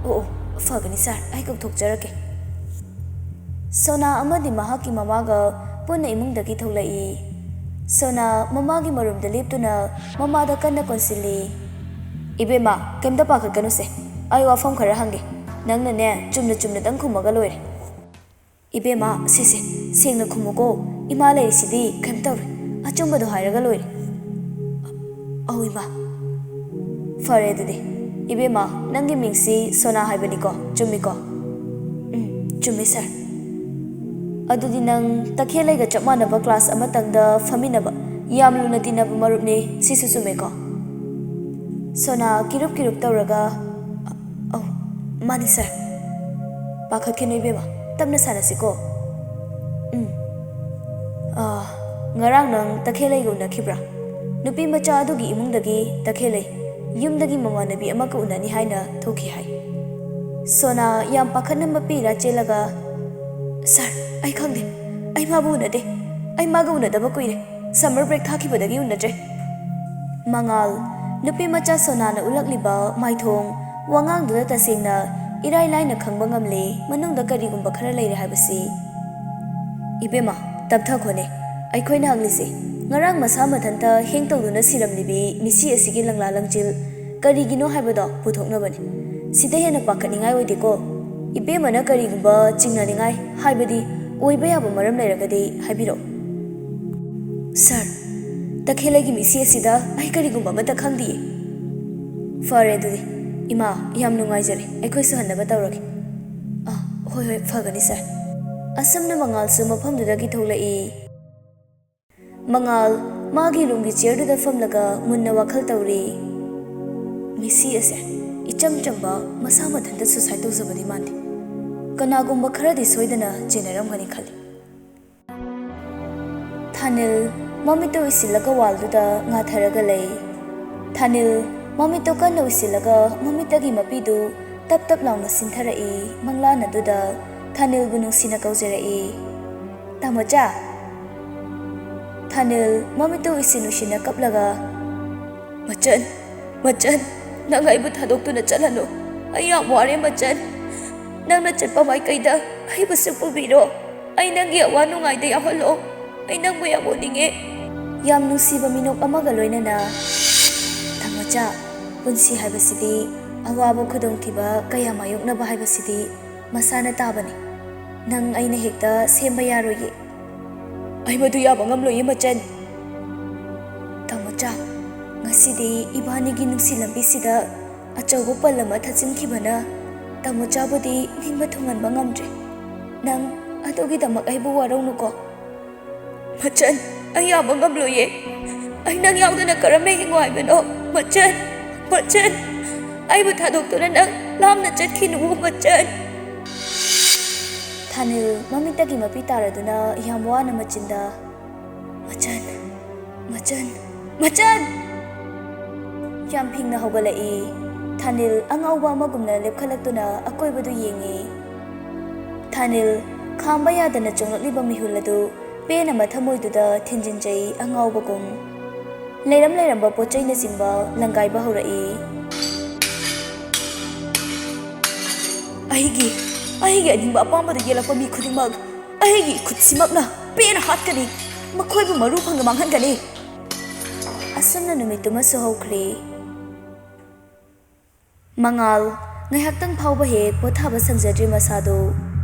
"ꯑꯣ, ꯑꯣ, ꯐꯒꯅꯤ ꯁꯥꯔ, ꯑꯩ ꯀꯧꯊꯣꯛꯆꯔꯛꯀꯦ꯫" ꯁꯣꯅꯥ ꯑꯃꯗꯤ ꯃꯍꯥꯛꯀꯤ ꯃꯃꯥꯒ ꯄꯨꯟꯅ ꯏꯃꯨꯡꯗꯒꯤ ꯊꯣꯛꯂꯛꯏ꯫ ꯁꯣꯅꯥ ꯃꯃꯥꯒꯤ ꯃꯔꯨꯝꯗ ꯂꯦꯞꯇꯨꯅ ꯃꯃꯥꯗ ꯀꯟꯅ ꯀꯣꯟꯁꯤꯜꯂꯤ꯫ "ꯏꯕꯦꯝꯃ, ꯀꯩꯝꯇ ꯄꯥꯈꯠꯀꯅꯨꯁꯦ꯫ ꯑꯩ ꯋꯥꯐꯝ ꯈꯔ ꯍꯪꯒꯦ꯫ ꯅꯪꯅꯅꯦ, ꯆꯨꯝꯅ ꯆꯨꯝꯅꯗꯪ ꯈꯨꯝꯃꯒ ꯂꯣꯏꯔꯦ꯫" "ꯏꯕꯦꯝꯃ, ꯁꯦ ꯁꯦ, ꯁꯦꯡꯅ ꯈꯨꯝꯃꯨꯀꯣ꯫ ꯏꯃꯥ ꯂꯩꯔꯤꯁꯤꯗꯤ, ꯀꯩꯝ ꯇꯧꯔꯣꯏ꯫ ꯑꯆꯨꯝꯕꯗꯣ ꯍꯥꯏꯔꯒ ꯂꯣꯏꯔꯦ꯫" "ꯑꯧ, ꯏꯃꯥ꯫" "ꯐꯔꯦ ꯑꯗꯨꯗꯤ꯫ ꯏꯕꯦꯝꯃ, ꯅꯪꯒꯤ ꯃꯤꯡꯁꯤ ꯁꯣꯅꯥ ꯍꯥꯏꯕꯅꯤꯀꯣ? ꯆꯨꯝꯃꯤꯀꯣ?" "ꯎꯝ, ꯆꯨꯝꯃꯤ ꯁꯥꯔ꯫" "ꯑꯗꯨꯗꯤ ꯅꯪ ꯇꯈꯦꯜꯂꯩꯒ ꯆꯞ ꯃꯥꯟꯅꯕ ꯀ꯭ꯂꯥꯁ ꯑꯃꯇꯪꯗ ꯐꯝꯃꯤꯟꯅꯕ, ꯌꯥꯝ ꯂꯨꯅ ꯇꯤꯟꯅꯕ ꯃꯔꯨꯞꯅꯤ, ꯁꯤꯁꯨ ꯆꯨꯝꯃꯦꯀꯣ?" ꯁꯣꯅꯥ ꯀꯤꯔꯨꯞ ꯀꯤꯔꯨꯞ ꯇꯧꯔꯒ, "ꯑꯧ, ꯃꯥꯅꯤ ꯁꯥꯔ꯫" "ꯄꯥꯈꯠꯈꯤꯅꯨ ꯏꯕꯦꯝꯃ, ꯇꯞꯅ ꯁꯥꯟꯅꯁꯤꯀꯣ꯫" "ꯎꯝ꯫ ꯑꯥ, ꯉꯔꯥꯡ ꯅꯪ ꯇꯈꯦꯜꯂꯩꯒ ꯎꯅꯈꯤꯕ꯭ꯔꯥ? ꯅꯨꯄꯤ ꯃꯆꯥ ꯑꯗꯨꯒꯤ ꯏꯃꯨꯡꯗꯒꯤ ꯇꯈꯦꯜꯂꯩ, ꯌꯨꯝꯗꯒꯤ ꯃꯃꯥꯟꯅꯕꯤ ꯑꯃꯒ ꯎꯅꯅꯤ ꯍꯥꯏꯅ ꯊꯣꯛꯈꯤ ꯍꯥꯏ꯫ ꯁꯣꯅꯥ ꯌꯥꯝ ꯄꯥꯈꯠꯅ ꯃꯄꯤ ꯏꯔꯥ ꯆꯦꯜꯂꯒ, "ꯁꯥꯔ, ꯑꯩ ꯈꯪꯗꯦ, ꯑꯩ ꯃꯥꯕꯨ ꯎꯅꯗꯦ, ꯑꯩ ꯃꯥꯒ ꯎꯅꯗꯕ ꯀꯨꯏꯔꯦ, ꯁꯝꯃꯔ ꯕ꯭ꯔꯦꯛ ꯊꯥꯈꯤꯕꯗꯒꯤ ꯎꯅꯗ꯭ꯔꯦ꯫" ꯃꯉꯥꯜ, ꯅꯨꯄꯤ ꯃꯆꯥ ꯁꯣꯅꯥꯅ ꯎꯠꯂꯛꯂꯤꯕ ꯃꯥꯏꯊꯣꯡ ꯋꯥꯉꯥꯡꯗꯨꯗ ꯇꯁꯦꯡꯅ ꯏꯔꯥꯏ ꯂꯥꯏꯅ ꯈꯪꯕ ꯉꯝꯂꯦ, ꯃꯅꯨꯡꯗ ꯀꯔꯤꯒꯨꯝꯕ ꯈꯔ ꯂꯩꯔꯦ ꯍꯥꯏꯕꯁꯤ꯫ "ꯏꯕꯦꯝꯃ, ꯇꯞꯊꯈꯣꯅꯦ꯫ ꯑꯩꯈꯣꯏꯅ ꯍꯪꯂꯤꯁꯦ, ꯉꯔꯥꯡ ꯃꯁꯥ ꯃꯊꯟꯇ ꯍꯦꯡ ꯇꯧꯗꯨꯅ ꯁꯤꯔꯝꯂꯤꯕꯤ ꯃꯤꯁꯤ ꯑꯁꯤꯒꯤ ꯂꯪꯂꯥ ꯂꯪꯆꯤꯜ ꯀꯔꯤꯒꯤꯅꯣ ꯍꯥꯏꯕꯗꯣ ꯄꯨꯊꯣꯛꯅꯕꯅꯤ꯫ ꯁꯤꯗ ꯍꯦꯟꯅ ꯄꯥꯈꯠꯅꯤꯡꯉꯥꯏ ꯑꯣꯏꯗꯦꯀꯣ꯫ ꯏꯕꯦꯝꯃꯅ ꯀꯔꯤꯒꯨꯝꯕ ꯆꯤꯡꯅꯅꯤꯡꯉꯥꯏ, ꯍꯥꯏꯕꯗꯤ ꯑꯣꯏꯕ ꯌꯥꯕ ꯃꯔꯝ ꯂꯩꯔꯒꯗꯤ ꯍꯥꯏꯕꯤꯔꯛꯎ꯫" "ꯁꯥꯔ, ꯇꯈꯦꯜꯂꯩꯒꯤ ꯃꯤꯁꯤ ꯑꯁꯤꯗ ꯑꯩ ꯀꯔꯤꯒꯨꯝꯕ ꯑꯃꯠꯇ ꯈꯪꯗꯤꯌꯦ꯫" "ꯐꯔꯦ ꯑꯗꯨꯗꯤ꯫ ꯏꯃꯥ, ꯌꯥꯝ ꯅꯨꯡꯉꯥꯏꯖꯔꯦ꯫ ꯑꯩꯈꯣꯏꯁꯨ ꯍꯟꯅꯕ ꯇꯧꯔꯒꯦ꯫" "ꯑꯥ, ꯍꯣꯏ, ꯍꯣꯏ, ꯐꯒꯅꯤ, ꯁꯥꯔ꯫" ꯑꯁꯨꯝꯅ ꯃꯉꯥꯜꯁꯨ ꯃꯐꯝꯗꯨꯗꯒꯤ ꯊꯣꯛꯂꯛꯏ꯫ ꯃꯉꯥꯜ ꯃꯥꯒꯤ ꯔꯨꯝꯒꯤ ꯆꯤꯌꯔꯗꯨꯗ ꯐꯝꯂꯒ ꯃꯨꯟꯅ ꯋꯥꯈꯜ ꯇꯧꯔꯤ꯫ ꯃꯤꯁꯤ ꯑꯁꯦ ꯏꯆꯝ ꯆꯝꯕ, ꯃꯁꯥ ꯃꯊꯟꯇ ꯁꯨꯁꯥꯏꯠ ꯇꯧꯖꯕꯗꯤ ꯃꯥꯟꯗꯦ꯫ ꯀꯅꯥꯒꯨꯝꯕ ꯈꯔꯗꯤ ꯁꯣꯏꯗꯅ ꯆꯦꯟꯅꯔꯝꯒꯅꯤ ꯈꯜꯂꯤ꯫ ꯊꯥꯅꯤꯜ ꯃꯃꯤꯠꯇꯨ ꯎꯏꯁꯤꯜꯂꯒ ꯋꯥꯜꯗꯨꯗ ꯉꯥꯊꯔꯒ ꯂꯩ꯫ ꯊꯥꯅꯤꯜ ꯃꯃꯤꯠꯇꯨ ꯀꯟꯅ ꯎꯏꯁꯤꯜꯂꯒ ꯃꯃꯤꯠꯇꯒꯤ ꯃꯄꯤꯗꯨ ꯇꯞ ꯇꯞ ꯂꯥꯎꯅ ꯁꯤꯟꯊꯔꯛꯏ꯫ ꯃꯪꯂꯥꯟ ꯑꯗꯨꯗ ꯊꯥꯅꯤꯜꯕꯨ ꯅꯨꯡꯁꯤꯅ ꯀꯧꯖꯔꯛꯏ꯫ "ꯇꯥꯃꯣꯆꯥ!" ꯊꯥꯅꯤꯜ ꯃꯃꯤꯠꯇꯨ ꯎꯏꯁꯤꯟ ꯎꯏꯁꯤꯟꯅ ꯀꯞꯂꯒ, "ꯃꯆꯟ, ꯃꯆꯟ, ꯅꯪ ꯑꯩꯕꯨ ꯊꯥꯗꯣꯛꯇꯨꯅ ꯆꯠꯂꯅꯨ꯫ ꯑꯩ ꯌꯥꯝ ꯋꯥꯔꯦ ꯃꯆꯟ꯫ ꯅꯪꯅ ꯆꯠꯄ ꯃꯥꯏꯀꯩꯗ ꯑꯩꯕꯨꯁꯨ ꯄꯨꯕꯤꯔꯣ꯫ ꯑꯩ ꯅꯪꯒꯤ ꯑꯋꯥ ꯅꯨꯡꯉꯥꯏꯗ ꯌꯥꯎꯍꯜꯂꯣ꯫ ꯑꯩ ꯅꯪꯕꯨ ꯌꯥꯝ ꯎꯅꯤꯡꯉꯦ꯫" ꯌꯥꯝ ꯅꯨꯡꯁꯤꯕ ꯃꯤꯅꯣꯛ ꯑꯃꯒ ꯂꯣꯏꯅꯅ, "ꯇꯥꯃꯣꯆꯥ, ꯄꯨꯟꯁꯤ ꯍꯥꯏꯕꯁꯤꯗꯤ ꯑꯋꯥꯕ ꯈꯨꯗꯣꯡꯊꯤꯕ ꯀꯌꯥ ꯃꯥꯌꯣꯛꯅꯕ ꯍꯥꯏꯕꯁꯤꯗꯤ ꯃꯁꯥꯅ ꯇꯥꯕꯅꯤ꯫ ꯅꯪ ꯑꯩꯅ ꯍꯦꯛꯇ ꯁꯦꯝꯕ ꯌꯥꯔꯣꯏꯌꯦ꯫" "ꯑꯩ ꯃꯗꯨ ꯌꯥꯕ ꯉꯝꯂꯣꯏꯌꯦ ꯃꯆꯟ꯫" "ꯇꯥꯃꯣꯆꯥ, ꯉꯁꯤꯗꯤ ꯏꯕꯥꯅꯤꯒꯤ ꯅꯨꯡꯁꯤ ꯂꯝꯕꯤꯁꯤꯗ ꯑꯆꯧꯕ ꯄꯜ ꯑꯃ ꯊꯠꯆꯤꯟꯈꯤꯕꯅ ꯇꯥꯃꯣꯆꯥꯕꯨꯗꯤ ꯅꯤꯡꯕ ꯊꯨꯡꯍꯟꯕ ꯉꯝꯗ꯭ꯔꯦ꯫ ꯅꯪ ꯑꯗꯨꯒꯤꯗꯃꯛ ꯑꯩꯕꯨ ꯋꯥꯔꯧꯅꯨꯀꯣ꯫" "ꯃꯆꯟ, ꯑꯩ ꯌꯥꯕ ꯉꯝꯂꯣꯏꯌꯦ꯫ ꯑꯩ ꯅꯪ ꯌꯥꯎꯗꯅ ꯀꯔꯝꯅ ꯍꯤꯡꯉꯣ ꯍꯥꯏꯕꯅꯣ? ꯃꯆꯟ, ꯃꯆꯟ, ꯑꯩꯕꯨ ꯊꯥꯗꯣꯛꯇꯨꯅ ꯅꯪ ꯂꯥꯞꯅ ꯆꯠꯈꯤꯅꯨ ꯃꯆꯟ꯫" ꯊꯥꯅꯤꯜ ꯃꯃꯤꯠꯇꯒꯤ ꯃꯄꯤ ꯇꯥꯔꯗꯨꯅ ꯌꯥꯝ ꯋꯥꯅ ꯃꯆꯤꯟꯗ, "ꯃꯆꯟ, ꯃꯆꯟ, ꯃꯆꯟ!" ꯌꯥꯝ ꯐꯤꯡꯅ ꯍꯧꯒꯠꯂꯛꯏ꯫ ꯊꯥꯅꯤꯜ ꯑꯉꯥꯎꯕ ꯑꯃꯒꯨꯝꯅ ꯂꯦꯞꯈꯠꯂꯛꯇꯨꯅ ꯑꯀꯣꯏꯕꯗꯨ ꯌꯦꯡꯉꯤ꯫ ꯊꯥꯅꯤꯜ ꯈꯥꯝꯕ ꯌꯥꯗꯅ ꯆꯣꯡꯂꯛꯂꯤꯕ ꯃꯤꯍꯨꯜ ꯑꯗꯨ ꯄꯦꯟ ꯑꯃ ꯊꯃꯣꯏꯗꯨꯗ ꯊꯤꯟꯖꯤꯟꯖꯩ ꯑꯉꯥꯎꯕꯒꯨꯝ꯫ ꯂꯩꯔꯝ ꯂꯩꯔꯝꯕ ꯄꯣꯠ ꯆꯩꯅꯆꯤꯡꯕ ꯂꯪꯒꯥꯏꯕ ꯍꯧꯔꯛꯏ꯫ "ꯑꯩꯒꯤ, ꯑꯩꯒꯤ ꯑꯅꯤꯡꯕ ꯑꯄꯥꯝꯕꯗ ꯌꯦꯜꯂꯛꯄ ꯃꯤ ꯈꯨꯗꯤꯡꯃꯛ ꯑꯩꯒꯤ ꯈꯨꯠꯁꯤꯃꯛꯅ ꯄꯦꯟꯅ ꯍꯥꯠꯀꯅꯤ꯫ ꯃꯈꯣꯏꯕꯨ ꯃꯔꯨ ꯐꯪꯅ ꯃꯥꯡꯍꯟꯒꯅꯤ꯫" ꯑꯁꯨꯝꯅ ꯅꯨꯃꯤꯠꯇꯨꯃꯁꯨ ꯍꯧꯈ꯭ꯔꯦ꯫ ꯃꯉꯥꯜ ꯉꯥꯏꯍꯥꯛꯇꯪ ꯐꯥꯎꯕ ꯍꯦꯛ ꯄꯣꯊꯥꯕ ꯁꯪꯖꯗ꯭ꯔꯦ ꯃꯁꯥꯗꯣ꯫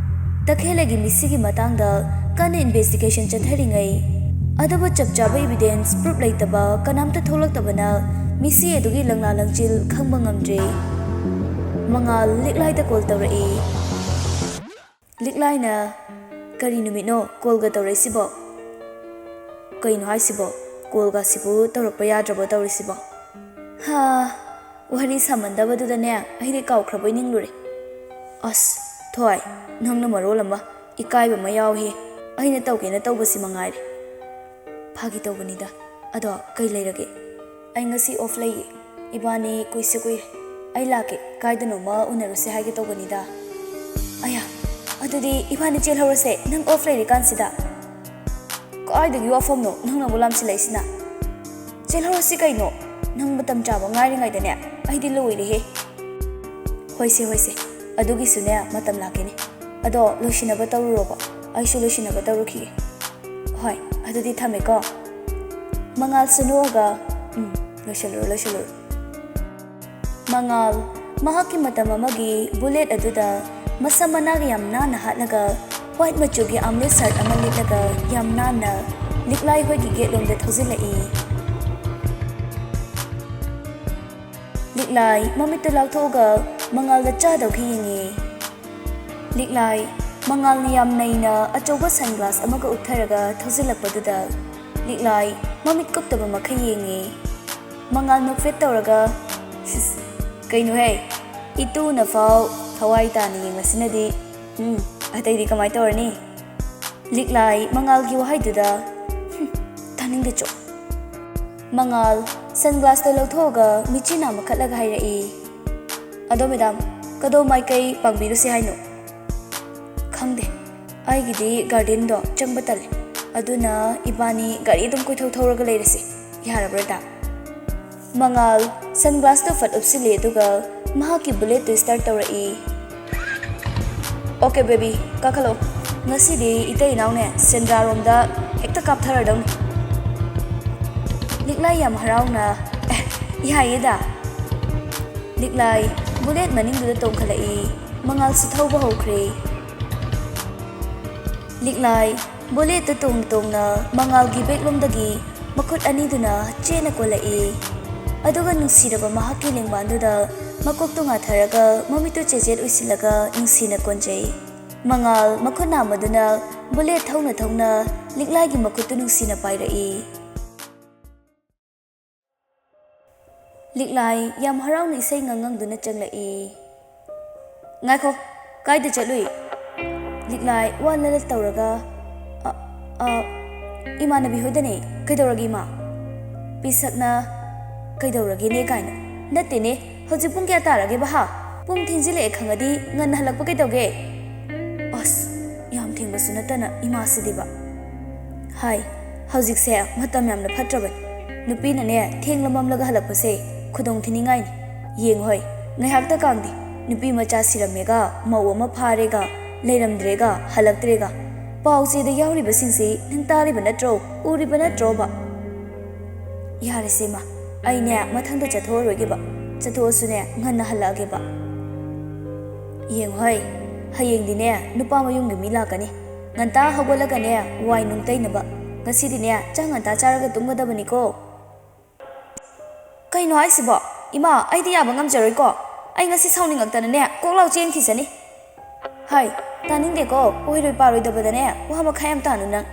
ꯇꯈꯦꯜꯂꯒꯤ ꯃꯤꯁꯤꯒꯤ ꯃꯇꯥꯡꯗ ꯀꯟꯅ investigation ꯆꯠꯊꯔꯤꯉꯩ, ꯑꯗꯨꯕꯨ ꯆꯞ ꯆꯥꯕ evidence, proof ꯂꯩꯇꯕ ꯀꯅꯥꯝꯇ ꯊꯣꯛꯂꯛꯇꯕꯅ ꯃꯤꯁꯤ ꯑꯗꯨꯒꯤ ꯂꯪꯂꯥ ꯂꯪꯆꯤꯜ ꯈꯪꯕ ꯉꯝꯗ꯭ꯔꯦ꯫ ꯃꯉꯥꯜ ꯂꯤꯛꯂꯥꯏꯗ call ꯇꯧꯔꯛꯏ꯫ ꯂꯤꯛꯂꯥꯏꯅ, "ꯀꯔꯤ ꯅꯨꯃꯤꯠꯅꯣ callꯒ ꯇꯧꯔꯛꯏꯁꯤꯕꯣ? ꯀꯩꯅꯣ ꯍꯥꯏꯁꯤꯕꯣ? Callꯒꯁꯤꯕꯨ ꯇꯧꯔꯛꯄ ꯌꯥꯗ꯭ꯔꯕꯣ ꯇꯧꯔꯤꯁꯤꯕꯣ?" "ꯍꯥ, ꯋꯥꯔꯤ ꯁꯥꯃꯟꯗꯕꯗꯨꯗꯅꯦ ꯑꯩꯗꯤ ꯀꯥꯎꯈ꯭ꯔꯕꯣꯏ ꯅꯤꯡꯂꯨꯔꯦ꯫" "ꯑꯁ, ꯊꯣꯏ, ꯅꯪꯅ ꯃꯔꯣꯜ ꯑꯃ ꯏꯀꯥꯏꯕ ꯑꯃ ꯌꯥꯎꯏꯍꯦ꯫ ꯑꯩꯅ ꯇꯧꯒꯦꯅ ꯇꯧꯕꯁꯤ ꯃꯉꯥꯏꯔꯦ꯫" "ꯐꯥꯒꯤ ꯇꯧꯕꯅꯤꯗ꯫ ꯑꯗꯣ ꯀꯩ ꯂꯩꯔꯒꯦ?" "ꯑꯩ ꯉꯁꯤ off ꯂꯩꯌꯦ꯫ ꯏꯕꯥꯅꯤ ꯀꯨꯏꯁꯨ ꯀꯨꯏꯔꯦ꯫ ꯑꯩ ꯂꯥꯛꯀꯦ, ꯀꯥꯏꯗꯅꯣꯃ ꯎꯅꯔꯨꯁꯦ ꯍꯥꯏꯒꯦ ꯇꯧꯕꯅꯤꯗ꯫" "ꯑꯌꯥ, ꯑꯗꯨꯗꯤ ꯏꯕꯥꯅꯤ ꯆꯦꯜꯍꯧꯔꯁꯦ, ꯅꯪ off ꯂꯩꯔꯤꯀꯥꯟꯁꯤꯗ꯫" "ꯀꯥꯏꯗꯒꯤ ꯋꯥꯐꯝꯅꯣ ꯅꯪꯅꯕꯨ ꯂꯥꯝꯁꯤꯜꯂꯛꯏꯁꯤꯅ?" "ꯆꯦꯜꯍꯧꯔꯁꯤ ꯀꯩꯅꯣ, ꯅꯪ ꯃꯇꯝ ꯆꯥꯕ ꯉꯥꯏꯔꯤꯉꯩꯗꯅꯦ꯫ ꯑꯩꯗꯤ ꯂꯣꯏꯔꯦꯍꯦ꯫" "ꯍꯣꯏꯁꯦ, ꯍꯣꯏꯁꯦ, ꯑꯗꯨꯒꯤꯁꯨꯅꯦ ꯃꯇꯝ ꯂꯥꯛꯀꯅꯤ꯫ ꯑꯗꯣ ꯂꯣꯏꯁꯤꯟꯅꯕ ꯇꯧꯔꯨꯔꯣꯕ, ꯑꯩꯁꯨ ꯂꯣꯏꯁꯤꯟꯅꯕ ꯇꯧꯔꯨꯈꯤꯒꯦ꯫" "ꯍꯣꯏ, ꯑꯗꯨꯗꯤ ꯊꯝꯃꯦꯀꯣ꯫" ꯃꯉꯥꯜꯁꯨ ꯅꯣꯛꯑꯒ, "ꯎꯝ, ꯂꯣꯏꯁꯤꯜꯂꯨꯔꯣ, ꯂꯣꯏꯁꯤꯜꯂꯨꯔꯣ꯫" ꯃꯉꯥꯜ ꯃꯍꯥꯛꯀꯤ ꯃꯇꯝ ꯑꯃꯒꯤ bullet ꯑꯗꯨꯗ ꯃꯁꯝ ꯃꯅꯥꯒ ꯌꯥꯝ ꯅꯥꯟꯅ ꯍꯥꯠꯂꯒ, white ꯃꯆꯨꯒꯤ armless shirt ꯑꯃ ꯂꯤꯠꯂꯒ ꯌꯥꯝ ꯅꯥꯟꯅ ꯂꯤꯛꯂꯥꯏ ꯍꯣꯏꯒꯤ gate ꯂꯣꯝꯗ ꯊꯧꯖꯤꯜꯂꯛꯏ꯫ ꯂꯤꯛꯂꯥꯏ ꯃꯃꯤꯠꯇꯨ ꯂꯥꯎꯊꯣꯛꯑꯒ ꯃꯉꯥꯜꯗ ꯆꯥꯗꯧꯈꯤ ꯌꯦꯡꯉꯤ꯫ ꯂꯤꯛꯂꯥꯏ ꯃꯉꯥꯜꯅ ꯌꯥꯝ ꯅꯩꯅ ꯑꯆꯧꯕ sunglass ꯑꯃꯒ ꯎꯞꯊꯔꯒ ꯊꯧꯖꯤꯜꯂꯛꯄꯗꯨꯗ ꯂꯤꯛꯂꯥꯏ ꯃꯃꯤꯠ ꯀꯨꯞꯇꯕ ꯃꯈꯩ ꯌꯦꯡꯉꯤ꯫ ꯃꯉꯥꯜ ꯅꯣꯛꯐꯦꯠ ꯇꯧꯔꯒ, "ꯁꯤꯁ, ꯀꯩꯅꯣꯍꯦ, ꯏꯇꯨꯅ ꯐꯥꯎ ꯊꯋꯥꯏ ꯇꯥꯅ ꯌꯦꯡꯂꯁꯤꯅꯗꯤ, ꯎꯝ, ꯑꯇꯩꯗꯤ ꯀꯃꯥꯏ ꯇꯧꯔꯅꯤ?" ꯂꯤꯛꯂꯥꯏ ꯃꯉꯥꯜꯒꯤ ꯋꯥꯍꯩꯗꯨꯗ, "ꯍꯨꯝ, ꯇꯥꯅꯤꯡꯗꯦ ꯆꯣ꯫" ꯃꯉꯥꯜ ꯁꯟꯒ꯭ꯂꯥꯁꯇꯣ ꯂꯧꯊꯣꯛꯑꯒ ꯃꯤꯠꯆꯤ ꯅꯥꯝꯃ ꯈꯠꯂꯒ ꯍꯥꯏꯔꯛꯏ, "ꯑꯗꯣ ꯃꯦꯗꯥꯝ, ꯀꯗꯣꯝ ꯃꯥꯏꯀꯩ ꯄꯥꯡꯕꯤꯔꯨꯁꯦ ꯍꯥꯏꯅꯣ?" "ꯈꯪꯗꯦ, ꯑꯩꯒꯤꯗꯤ ꯒꯥꯔꯗꯦꯟꯗꯣ ꯆꯪꯕ ꯇꯜꯂꯦ, ꯑꯗꯨꯅ ꯏꯕꯥꯅꯤ ꯒꯥꯔꯤ ꯑꯗꯨꯝ ꯀꯣꯏꯊꯧ ꯊꯧꯔꯒ ꯂꯩꯔꯁꯤ, ꯌꯥꯔꯕ꯭ꯔꯥ ꯗꯥ?" ꯃꯉꯥꯜ ꯁꯟꯒ꯭ꯂꯥꯁꯇꯣ ꯐꯠ ꯎꯞꯁꯤꯜꯂꯤ, ꯑꯗꯨꯒ ꯃꯍꯥꯛꯀꯤ ꯕꯨꯂꯦꯠꯇꯨ ꯁ꯭ꯇꯥꯔꯠ ꯇꯧꯔꯛꯏ꯫ "ꯑꯣꯀꯦ ꯕꯦꯕꯤ, ꯀꯥꯈꯠꯂꯣ꯫ ꯉꯁꯤꯗꯤ ꯏꯇꯩ ꯏꯅꯥꯎꯅꯦ ꯁꯦꯟꯗ꯭ꯔꯥꯔꯣꯝꯗ ꯍꯦꯛꯇ ꯀꯥꯞꯊꯔꯗꯧꯅꯤ꯫" ꯂꯤꯛꯂꯥꯏ ꯌꯥꯝ ꯍꯔꯥꯎꯅ, "ꯑꯦ, ꯌꯥꯏꯌꯦꯗ꯫" ꯂꯤꯛꯂꯥꯏ ꯕꯨꯂꯦꯠ ꯃꯅꯤꯡꯗꯨꯗ ꯇꯣꯡꯈꯠꯂꯛꯏ꯫ ꯃꯉꯥꯜꯁꯨ ꯊꯧꯕ ꯍꯧꯈ꯭ꯔꯦ꯫ ꯂꯤꯛꯂꯥꯏ ꯕꯨꯂꯦꯠꯇ ꯇꯣꯡ ꯇꯣꯡꯅ ꯃꯉꯥꯜꯒꯤ ꯕꯦꯛꯂꯣꯝꯗꯒꯤ ꯃꯈꯨꯠ ꯑꯅꯤꯗꯨꯅ ꯆꯦꯠꯅ ꯀꯣꯜꯂꯛꯏ꯫ ꯑꯗꯨꯒ ꯅꯨꯡꯁꯤꯔꯕ ꯃꯍꯥꯛꯀꯤ ꯂꯦꯡꯕꯥꯟꯗꯨꯗ ꯃꯀꯣꯛꯇꯨ ꯉꯥꯊꯔꯒ ꯃꯃꯤꯠꯇꯨ ꯆꯦꯖꯦꯠ ꯎꯏꯁꯤꯜꯂꯒ ꯅꯨꯡꯁꯤꯅ ꯀꯣꯟꯖꯩ꯫ ꯃꯉꯥꯜ ꯃꯈꯨꯠ ꯅꯥꯝꯃꯗꯨꯅ ꯕꯨꯂꯦꯠ ꯊꯧꯅ ꯊꯧꯅ ꯂꯤꯛꯂꯥꯏꯒꯤ ꯃꯈꯨꯠꯇꯨ ꯅꯨꯡꯁꯤꯅ ꯄꯥꯏꯔꯛꯏ꯫ ꯂꯤꯛꯂꯥꯏ ꯌꯥꯝ ꯍꯔꯥꯎꯅ ꯏꯁꯩ ꯉꯪꯉꯪꯗꯨꯅ ꯆꯪꯂꯛꯏ꯫ "ꯉꯥꯏꯈꯣ, ꯀꯥꯏꯗ ꯆꯠꯂꯨꯏ?" ꯂꯤꯛꯂꯥꯏ ꯋꯥ ꯂꯂꯠ ꯇꯧꯔꯒ, "ꯑ, ꯑ, ꯏꯃꯥꯟꯅꯕꯤ ꯍꯣꯏꯗꯅꯦ꯫ ꯀꯩꯗꯧꯔꯒꯦ ꯏꯃꯥ?" ꯄꯤꯁꯛꯅ, "ꯀꯩꯗꯧꯔꯒꯦꯅꯦ ꯀꯥꯏꯅ꯫ ꯅꯠꯇꯦꯅꯦ, ꯍꯧꯖꯤꯛ ꯄꯨꯡ ꯀꯌꯥ ꯇꯥꯔꯒꯦꯕ ꯍꯥ? ꯄꯨꯡ ꯊꯦꯡꯖꯤꯜꯂꯛꯑꯦ ꯈꯪꯉꯗꯤ ꯉꯟꯅ ꯍꯜꯂꯛꯄ ꯀꯩꯗꯧꯒꯦ?" ꯑꯁ, ꯌꯥꯝ ꯊꯦꯡꯕꯁꯨ ꯅꯠꯇꯅ ꯏꯃꯥꯁꯤꯗꯤꯕ꯫ ꯍꯥꯏ, ꯍꯧꯖꯤꯛꯁꯦ ꯃꯇꯝ ꯌꯥꯝꯅ ꯐꯠꯇ꯭ꯔꯕꯅꯤ꯫ ꯅꯨꯄꯤꯅꯅꯦ ꯊꯦꯡꯂ ꯃꯝꯂꯒ ꯍꯜꯂꯛꯄꯁꯦ ꯈꯨꯗꯣꯡ ꯊꯤꯅꯤꯡꯉꯥꯏꯅꯤ꯫ ꯌꯦꯡꯉꯨ ꯍꯣꯏ, ꯉꯥꯏꯍꯥꯛꯇ ꯀꯥꯡꯗꯦ꯫ ꯅꯨꯄꯤ ꯃꯆꯥ ꯁꯤꯔꯝꯃꯦꯒ, ꯃꯧ ꯑꯃ ꯐꯥꯔꯦꯒ, ꯂꯩꯔꯝꯗ꯭ꯔꯦꯒ, ꯍꯜꯂꯛꯇ꯭ꯔꯦꯒ꯫ ꯄꯥꯎ ꯆꯦꯗ ꯌꯥꯎꯔꯤꯕꯁꯤꯡꯁꯤ ꯅꯪ ꯇꯥꯔꯤꯕ ꯅꯠꯇ꯭ꯔꯣ? ꯎꯔꯤꯕ ꯅꯠꯇ꯭ꯔꯣꯕ? ꯌꯥꯔꯦꯁꯦ ꯏꯃꯥ, ꯑꯩꯅꯦ ꯃꯊꯪꯗ ꯆꯠꯊꯣꯛꯑꯔꯣꯏꯒꯦꯕ꯫ ꯆꯠꯊꯣꯛꯑꯁꯨꯅꯦ ꯉꯟꯅ ꯍꯜꯂꯛꯑꯒꯦꯕ꯫ ꯌꯦꯡꯉꯨ ꯍꯩ, ꯍꯌꯦꯡꯗꯤꯅꯦ ꯅꯨꯄꯥ ꯃꯌꯨꯝꯒꯤ ꯃꯤ ꯂꯥꯛꯀꯅꯤ꯫ ꯉꯟꯇꯥ ꯍꯧꯒꯠꯂꯒꯅꯦ ꯋꯥꯏ ꯅꯨꯡ ꯇꯩꯅꯕ꯫ ꯉꯁꯤꯗꯤꯅꯦ ꯆꯥꯛ ꯉꯟꯇꯥ ꯆꯥꯔꯒ ꯇꯨꯝꯒꯗꯕꯅꯤꯀꯣ꯫ ꯀꯩꯅꯣ ꯍꯥꯏꯁꯤꯕꯣ? ꯏꯃꯥ, ꯑꯩꯗꯤ ꯌꯥꯕ ꯉꯝꯖꯔꯣꯏꯀꯣ꯫ ꯑꯩ ꯉꯁꯤ ꯁꯥꯎꯅꯤꯡꯉꯛꯇꯅꯅꯦ ꯀꯣꯛ ꯂꯥꯎ ꯆꯦꯟꯈꯤꯁꯅꯤ꯫ ꯍꯥꯏ, ꯇꯥꯅꯤꯡꯗꯦꯀꯣ, ꯑꯣꯏꯔꯣꯏ ꯄꯥꯔꯣꯏꯗꯕꯗꯅꯦ ꯋꯥ ꯃꯈꯥ ꯌꯥꯝ ꯇꯥꯅꯨ ꯅꯪ꯫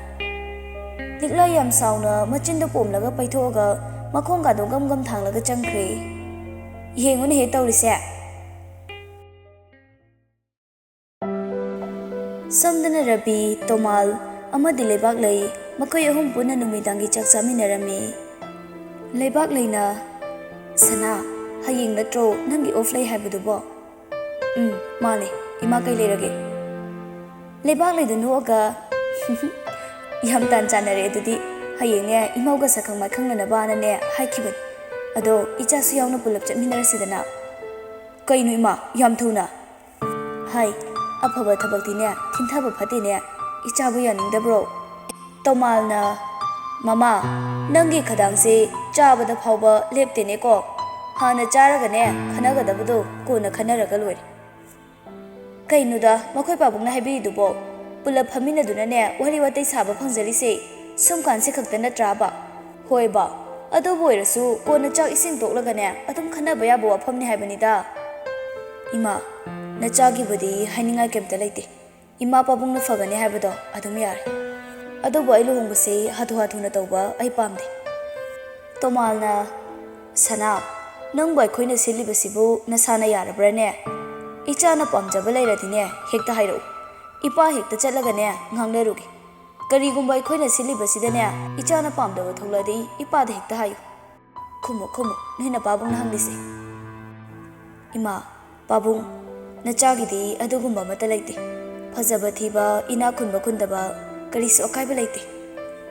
ꯂꯤꯛꯂꯥ ꯌꯥꯝ ꯁꯥꯎꯅ ꯃꯆꯤꯟꯗꯣ ꯄꯣꯝꯂꯒ ꯄꯩꯊꯣꯛꯑꯒ ꯃꯈꯣꯡꯒꯥꯗꯣ ꯒꯝ ꯒꯝ ꯊꯥꯡꯂꯒ ꯆꯪꯈ꯭ꯔꯦ꯫ ꯌꯦꯡꯉꯨꯅꯦꯍꯦ ꯇꯧꯔꯤꯁꯦ꯫ ꯁꯣꯝꯗꯅ ꯔꯕꯤ, ꯇꯣꯃꯥꯜ ꯑꯃꯗꯤ ꯂꯩꯕꯥꯛꯂꯩ, ꯃꯈꯣꯏ ꯑꯍꯨꯝ ꯄꯨꯟꯅ ꯅꯨꯃꯤꯗꯥꯡꯒꯤ ꯆꯥꯛ ꯆꯥꯃꯤꯟꯅꯔꯝꯃꯤ꯫ ꯂꯩꯕꯥꯛ ꯂꯩꯅ, ꯁꯅꯥ, ꯍꯌꯦꯡ ꯅꯠꯇ꯭ꯔꯣ ꯅꯪꯒꯤ ꯑꯣꯐ ꯂꯩ ꯍꯥꯏꯕꯗꯨꯕꯣ? ꯎꯝ, ꯃꯥꯅꯦ꯫ ꯏꯃꯥ, ꯀꯩ ꯂꯩꯔꯒꯦ? ꯂꯩꯕꯥꯛ ꯂꯩꯗ ꯅꯣꯛꯑꯒ, "ꯌꯥꯝ ꯇꯥꯟ ꯆꯥꯟꯅꯔꯦ ꯑꯗꯨꯗꯤ꯫ ꯍꯌꯦꯡꯅꯦ ꯏꯃꯧꯒ ꯁꯛꯈꯪ ꯃꯥꯏꯈꯪꯅꯅꯕꯅꯅꯦ ꯍꯥꯏꯈꯤꯕꯅꯤ꯫ ꯑꯗꯣ ꯏꯆꯥꯁꯨ ꯌꯥꯎꯅ ꯄꯨꯂꯞ ꯆꯠꯃꯤꯟꯅꯔꯁꯤꯗꯅ꯫" "ꯀꯩꯅꯣ ꯏꯃꯥ, ꯌꯥꯝ ꯊꯨꯅ?" "ꯍꯥꯏ, ꯑꯐꯕ ꯊꯕꯛꯇꯤꯅꯦ ꯊꯤꯟꯊꯕ ꯐꯠꯇꯦꯅꯦ꯫ ꯏꯆꯥꯕꯨ ꯌꯥꯅꯤꯡꯗꯕ꯭ꯔꯣ?" ꯇꯣꯃꯥꯜꯅ, "ꯃꯃꯥ, ꯅꯪꯒꯤ ꯈꯗꯥꯡꯁꯦ ꯆꯥꯕꯗ ꯐꯥꯎꯕ ꯂꯦꯞꯇꯦꯅꯦꯀꯣ꯫ ꯍꯥꯟꯅ ꯆꯥꯔꯒꯅꯦ ꯈꯟꯅꯒꯗꯕꯗꯣ ꯀꯣꯟꯅ ꯈꯟꯅꯔꯒ ꯂꯣꯏꯔꯦ꯫" "ꯀꯩꯅꯣꯗ ꯃꯈꯣꯏ ꯄꯥꯕꯨꯡꯅ ꯍꯥꯏꯕꯤꯔꯤꯗꯨꯕꯣ? ꯄꯨꯂꯞ ꯐꯝꯃꯤꯟꯅꯗꯨꯅꯅꯦ ꯋꯥꯔꯤ ꯋꯥꯇꯩ ꯁꯥꯕ ꯐꯪꯖꯔꯤꯁꯦ ꯁꯨꯝ ꯀꯥꯟꯁꯤ ꯈꯛꯇ ꯅꯠꯇ꯭ꯔꯥꯕ?" "ꯍꯣꯏꯕ, ꯑꯗꯨꯕꯨ ꯑꯣꯏꯔꯁꯨ ꯀꯣꯟꯅ ꯆꯥꯛ ꯏꯁꯤꯡ ꯇꯣꯛꯂꯒꯅꯦ ꯑꯗꯨꯝ ꯈꯟꯅꯕ ꯌꯥꯕ ꯋꯥꯐꯝꯅꯤ ꯍꯥꯏꯕꯅꯤꯗ꯫" "ꯏꯃꯥ, ꯅꯆꯥꯒꯤꯕꯨꯗꯤ ꯍꯥꯏꯅꯤꯡꯉꯥꯏ ꯀꯩꯝꯇ ꯂꯩꯇꯦ꯫ ꯏꯃꯥ ꯄꯥꯕꯨꯡꯅ ꯐꯒꯅꯤ ꯍꯥꯏꯕꯗꯣ ꯑꯗꯨꯝ ꯌꯥꯔꯦ꯫ ꯑꯗꯨꯕꯨ ꯑꯩ ꯂꯨꯍꯣꯡꯕꯁꯤ ꯍꯥꯊꯨ ꯍꯥꯊꯨꯅ ꯇꯧꯕ ꯑꯩ ꯄꯥꯝꯗꯦ꯫" ꯇꯣꯃꯥꯜꯅ, "ꯁꯅꯥ, ꯅꯪꯕꯨ ꯑꯩꯈꯣꯏꯅ ꯁꯤꯜꯂꯤꯕꯁꯤꯕꯨ ꯅꯁꯥꯅ ꯌꯥꯔꯕ꯭ꯔꯥꯅꯦ? ꯏꯆꯥꯅ ꯄꯥꯝꯖꯕ ꯂꯩꯔꯗꯤꯅꯦ ꯍꯦꯛꯇ ꯍꯥꯏꯔꯛꯎ꯫ ꯏꯄꯥ ꯍꯦꯛꯇ ꯆꯠꯂꯒꯅꯦ ꯉꯥꯡꯅꯔꯨꯒꯦ꯫ ꯀꯔꯤꯒꯨꯝꯕ ꯑꯩꯈꯣꯏꯅ ꯁꯤꯜꯂꯤꯕꯁꯤꯗꯅꯦ ꯏꯆꯥꯅ ꯄꯥꯝꯗꯕ ꯊꯣꯛꯂꯛꯑꯗꯤ ꯏꯄꯥꯗ ꯍꯦꯛꯇ ꯍꯥꯏꯌꯨ꯫ ꯈꯨꯝꯃꯨ, ꯈꯨꯝꯃꯨ, ꯅꯣꯏ ꯅꯄꯥꯕꯨꯡꯅ ꯍꯪꯂꯤꯁꯦ꯫" "ꯏꯃꯥ, ꯄꯥꯕꯨꯡ, ꯅꯆꯥꯒꯤꯗꯤ ꯑꯗꯨꯒꯨꯝꯕ ꯑꯃꯠꯇ ꯂꯩꯇꯦ꯫ ꯐꯖꯕ ꯊꯤꯕ, ꯏꯅꯥꯛ ꯈꯨꯟꯕ ꯈꯨꯟꯗꯕ ꯀꯔꯤꯁꯨ ꯑꯀꯥꯏꯕ ꯂꯩꯇꯦ꯫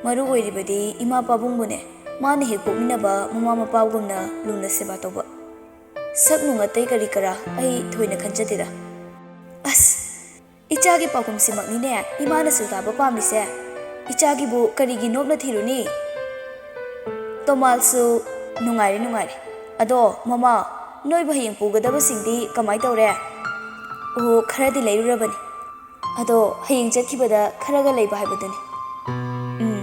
ꯃꯔꯨ ꯑꯣꯏꯔꯤꯕꯗꯤ ꯏꯃꯥ ꯄꯥꯕꯨꯡꯕꯨꯅꯦ, ꯃꯥꯅ ꯍꯦꯛ ꯄꯣꯛꯃꯤꯟꯅꯕ ꯃꯃꯥ ꯃꯄꯥꯒꯨꯝꯅ ꯂꯨꯅ ꯁꯦꯕꯥ ꯇꯧꯕ꯫ ꯁꯛ ꯅꯨꯡ ꯑꯇꯩ ꯀꯔꯤ ꯀꯔꯥ ꯑꯩ ꯊꯣꯏꯅ ꯈꯟꯖꯗꯦꯗ꯫" "ꯑꯁ, ꯏꯆꯥꯒꯤ ꯄꯥꯎꯈꯨꯝꯁꯤꯃꯛꯅꯤꯅꯦ ꯏꯃꯥꯅꯁꯨ ꯇꯥꯕ ꯄꯥꯝꯂꯤꯁꯦ꯫ ꯏꯆꯥꯒꯤꯕꯨ ꯀꯔꯤꯒꯤ ꯅꯣꯞꯅ ꯊꯤꯔꯨꯅꯤ?" ꯇꯣꯃꯥꯜꯁꯨ, "ꯅꯨꯡꯉꯥꯏꯔꯦ, ꯅꯨꯡꯉꯥꯏꯔꯦ꯫ ꯑꯗꯣ ꯃꯃꯥ, ꯅꯣꯏꯕꯨ ꯍꯌꯦꯡ ꯄꯨꯒꯗꯕꯁꯤꯡꯗꯤ ꯀꯃꯥꯏ ꯇꯧꯔꯦ?" "ꯑꯣ, ꯈꯔꯗꯤ ꯂꯩꯔꯨꯔꯕꯅꯤ꯫ ꯑꯗꯣ ꯍꯌꯦꯡ ꯆꯠꯈꯤꯕꯗ ꯈꯔꯒ ꯂꯩꯕ ꯍꯥꯏꯕꯗꯨꯅꯤ꯫" "ꯎꯝ,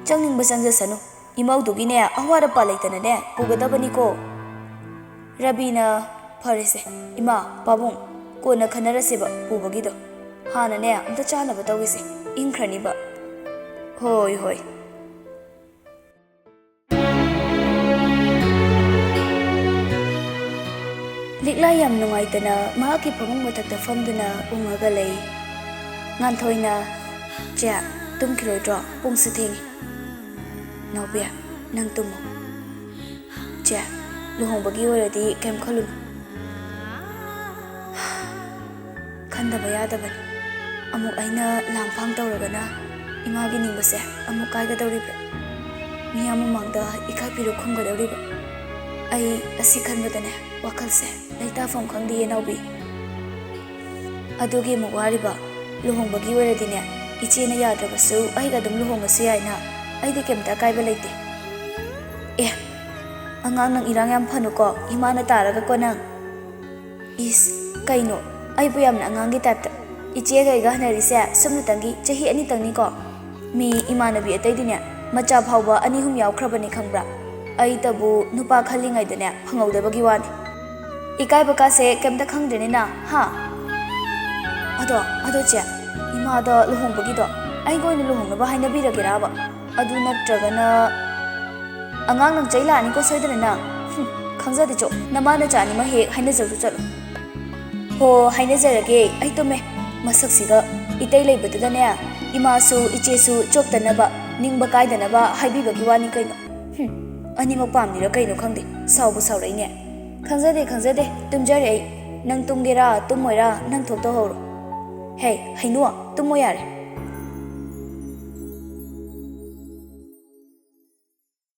ꯆꯪꯅꯤꯡꯕ ꯆꯪꯖꯁꯅꯨ꯫ ꯏꯃꯧꯗꯨꯒꯤꯅꯦ ꯑꯋꯥꯠ ꯑꯄꯥ ꯂꯩꯇꯅꯅꯦ ꯄꯨꯒꯗꯕꯅꯤꯀꯣ꯫" ꯔꯕꯤꯅ, "ꯐꯔꯦꯁꯦ, ꯏꯃꯥ, ꯄꯥꯕꯨꯡ, ꯀꯣꯟꯅ ꯈꯟꯅꯔꯁꯦꯕ ꯄꯨꯕꯒꯤꯗꯣ꯫ ꯍꯥꯟꯅꯅꯦ ꯑꯝꯇ ꯆꯥꯅꯕ ꯇꯧꯒꯦꯁꯦ, ꯏꯪꯈ꯭ꯔꯅꯤꯕ꯫" "ꯍꯣꯏ, ꯍꯣꯏ꯫" ꯂꯤꯛꯂꯥ ꯌꯥꯝ ꯅꯨꯡꯉꯥꯏꯇꯅ ꯃꯍꯥꯛꯀꯤ ꯐꯃꯨꯡ ꯃꯊꯛꯇ ꯐꯝꯗꯨꯅ ꯎꯪꯉꯒ ꯂꯩ꯫ ꯉꯥꯟꯊꯣꯏꯅ, "ꯆꯦ, ꯇꯨꯝꯈꯤꯔꯣꯏꯗ꯭ꯔꯣ? ꯄꯨꯡꯁꯨ ꯊꯦꯡꯉꯤ꯫" "ꯅꯥꯎꯕꯤ, ꯅꯪ ꯇꯨꯝꯃꯣ꯫ ꯆꯦ, ꯂꯨꯍꯣꯡꯕꯒꯤ ꯑꯣꯏꯔꯗꯤ ꯀꯩꯝ ꯈꯜꯂꯨꯅꯨ꯫ ꯈꯟꯗꯕ ꯌꯥꯗꯕꯅꯤ꯫ ꯑꯃꯨꯛ ꯑꯩꯅ ꯂꯥꯡꯐꯥꯡ ꯇꯧꯔꯒꯅ ꯏꯃꯥꯒꯤ ꯅꯤꯡꯕꯁꯦ ꯑꯃꯨꯛ ꯀꯥꯏꯒꯗꯧꯔꯤꯕ꯭ꯔꯥ? ꯃꯤꯌꯥꯝ ꯃꯃꯥꯡꯗ ꯏꯀꯥꯏ ꯐꯤꯔꯨꯛ ꯈꯨꯝꯒꯗꯧꯔꯤꯕ꯭ꯔꯥ? ꯑꯩ ꯑꯁꯤ ꯈꯟꯕꯗꯅꯦ ꯋꯥꯈꯜꯁꯦ ꯂꯩꯇꯥꯐꯝ ꯈꯪꯗꯦꯌꯦ ꯅꯥꯎꯕꯤ꯫ ꯑꯗꯨꯒꯤ ꯑꯃꯨꯛ ꯋꯥꯔꯤꯕ? ꯂꯨꯍꯣꯡꯕꯒꯤ ꯑꯣꯏꯔꯗꯤꯅꯦ, ꯏꯆꯦꯅ ꯌꯥꯗ꯭ꯔꯕꯁꯨ ꯑꯩꯒ ꯑꯗꯨꯝ ꯂꯨꯍꯣꯡꯉꯁꯨ ꯌꯥꯏꯅ꯫ ꯑꯩꯗꯤ ꯀꯩꯝꯇ ꯑꯀꯥꯏꯕ ꯂꯩꯇꯦ꯫ ꯑꯦ, ꯑꯉꯥꯡ, ꯅꯪ ꯏꯔꯥꯡ ꯌꯥꯝ ꯐꯅꯨꯀꯣ, ꯏꯃꯥꯅ ꯇꯥꯔꯒꯀꯣ ꯅꯪ꯫ ꯏꯁ, ꯀꯩꯅꯣ? ꯑꯩꯕꯨ ꯌꯥꯝꯅ ꯑꯉꯥꯡꯒꯤ ꯇꯥꯏꯞꯇ꯫ ꯏꯆꯦꯒ ꯑꯩꯒ ꯍꯟꯅꯔꯤꯁꯦ ꯁꯨꯞꯅꯇꯪꯒꯤ ꯆꯍꯤ ꯑꯅꯤꯇꯪꯅꯤꯀꯣ꯫ ꯃꯤ ꯏꯃꯥꯟꯅꯕꯤ ꯑꯇꯩꯗꯤꯅꯦ, ꯃꯆꯥ ꯐꯥꯎꯕ ꯑꯅꯤ ꯑꯍꯨꯝ ꯌꯥꯎꯈ꯭ꯔꯕꯅꯤ ꯈꯪꯕ꯭ꯔꯥ? ꯑꯩꯇꯕꯨ ꯅꯨꯄꯥ ꯈꯜꯂꯤꯉꯩꯗꯅꯦ ꯐꯪꯍꯧꯗꯕꯒꯤ ꯋꯥꯅꯤ꯫ ꯏꯀꯥꯏꯕ ꯀꯥꯁꯦ ꯀꯩꯝꯇ ꯈꯪꯗ꯭ꯔꯦꯅꯦ ꯅꯪ, ꯍꯥ? ꯑꯗꯣ, ꯑꯗꯣ ꯆꯦ, ꯏꯃꯥꯗ ꯂꯨꯍꯣꯡꯕꯒꯤꯗꯣ ꯑꯩꯒ ꯑꯣꯏꯅ ꯂꯨꯍꯣꯡꯅꯕ ꯍꯥꯏꯅꯕꯤꯔꯒꯦꯔꯕ? ꯑꯗꯨ ꯅꯠꯇ꯭ꯔꯒꯅ ꯑꯉꯥꯡ ꯅꯪ ꯆꯩ ꯂꯥꯛꯑꯅꯤꯀꯣ ꯁꯣꯏꯗꯅ ꯅꯪ꯫ ꯍꯨꯝ, ꯈꯪꯖꯗꯦ ꯆꯣ, ꯅꯃꯥ ꯅꯆꯥ ꯑꯅꯤꯃꯛ ꯍꯦꯛ ꯍꯥꯏꯅꯖꯔꯨ ꯆꯠꯂꯣ꯫ ꯍꯣ, ꯍꯥꯏꯅꯖꯔꯒꯦ, ꯑꯩ ꯇꯨꯝꯃꯦ꯫ ꯃꯁꯛꯁꯤꯒ ꯏꯇꯩ ꯂꯩꯕꯗꯨꯗꯅꯦ, ꯏꯃꯥꯁꯨ ꯏꯆꯦꯁꯨ ꯆꯣꯞꯇꯅꯕ, ꯅꯤꯡꯕ ꯀꯥꯏꯗꯅꯕ ꯍꯥꯏꯕꯤꯕꯒꯤ ꯋꯥꯅꯤ ꯀꯩꯅꯣ꯫ ꯍꯨꯝ, ꯑꯅꯤꯃꯛ ꯄꯥꯝꯃꯤꯔ ꯀꯩꯅꯣ ꯈꯪꯗꯦ, ꯁꯥꯎꯕꯨ ꯁꯥꯎꯔꯛꯏꯅꯦ꯫ ꯈꯪꯖꯗꯦ, ꯈꯪꯖꯗꯦ, ꯇꯨꯝꯖꯔꯦ ꯑꯩ꯫ ꯅꯪ ꯇꯨꯝꯒꯦꯔꯥ ꯇꯨꯝꯃꯣꯏꯔꯥ ꯅꯪ ꯊꯣꯛ ꯇꯧꯍꯧꯔꯣ꯫ ꯍꯦ, ꯍꯩꯅꯨ, ꯇꯨꯝꯃꯣ ꯌꯥꯔꯦ꯫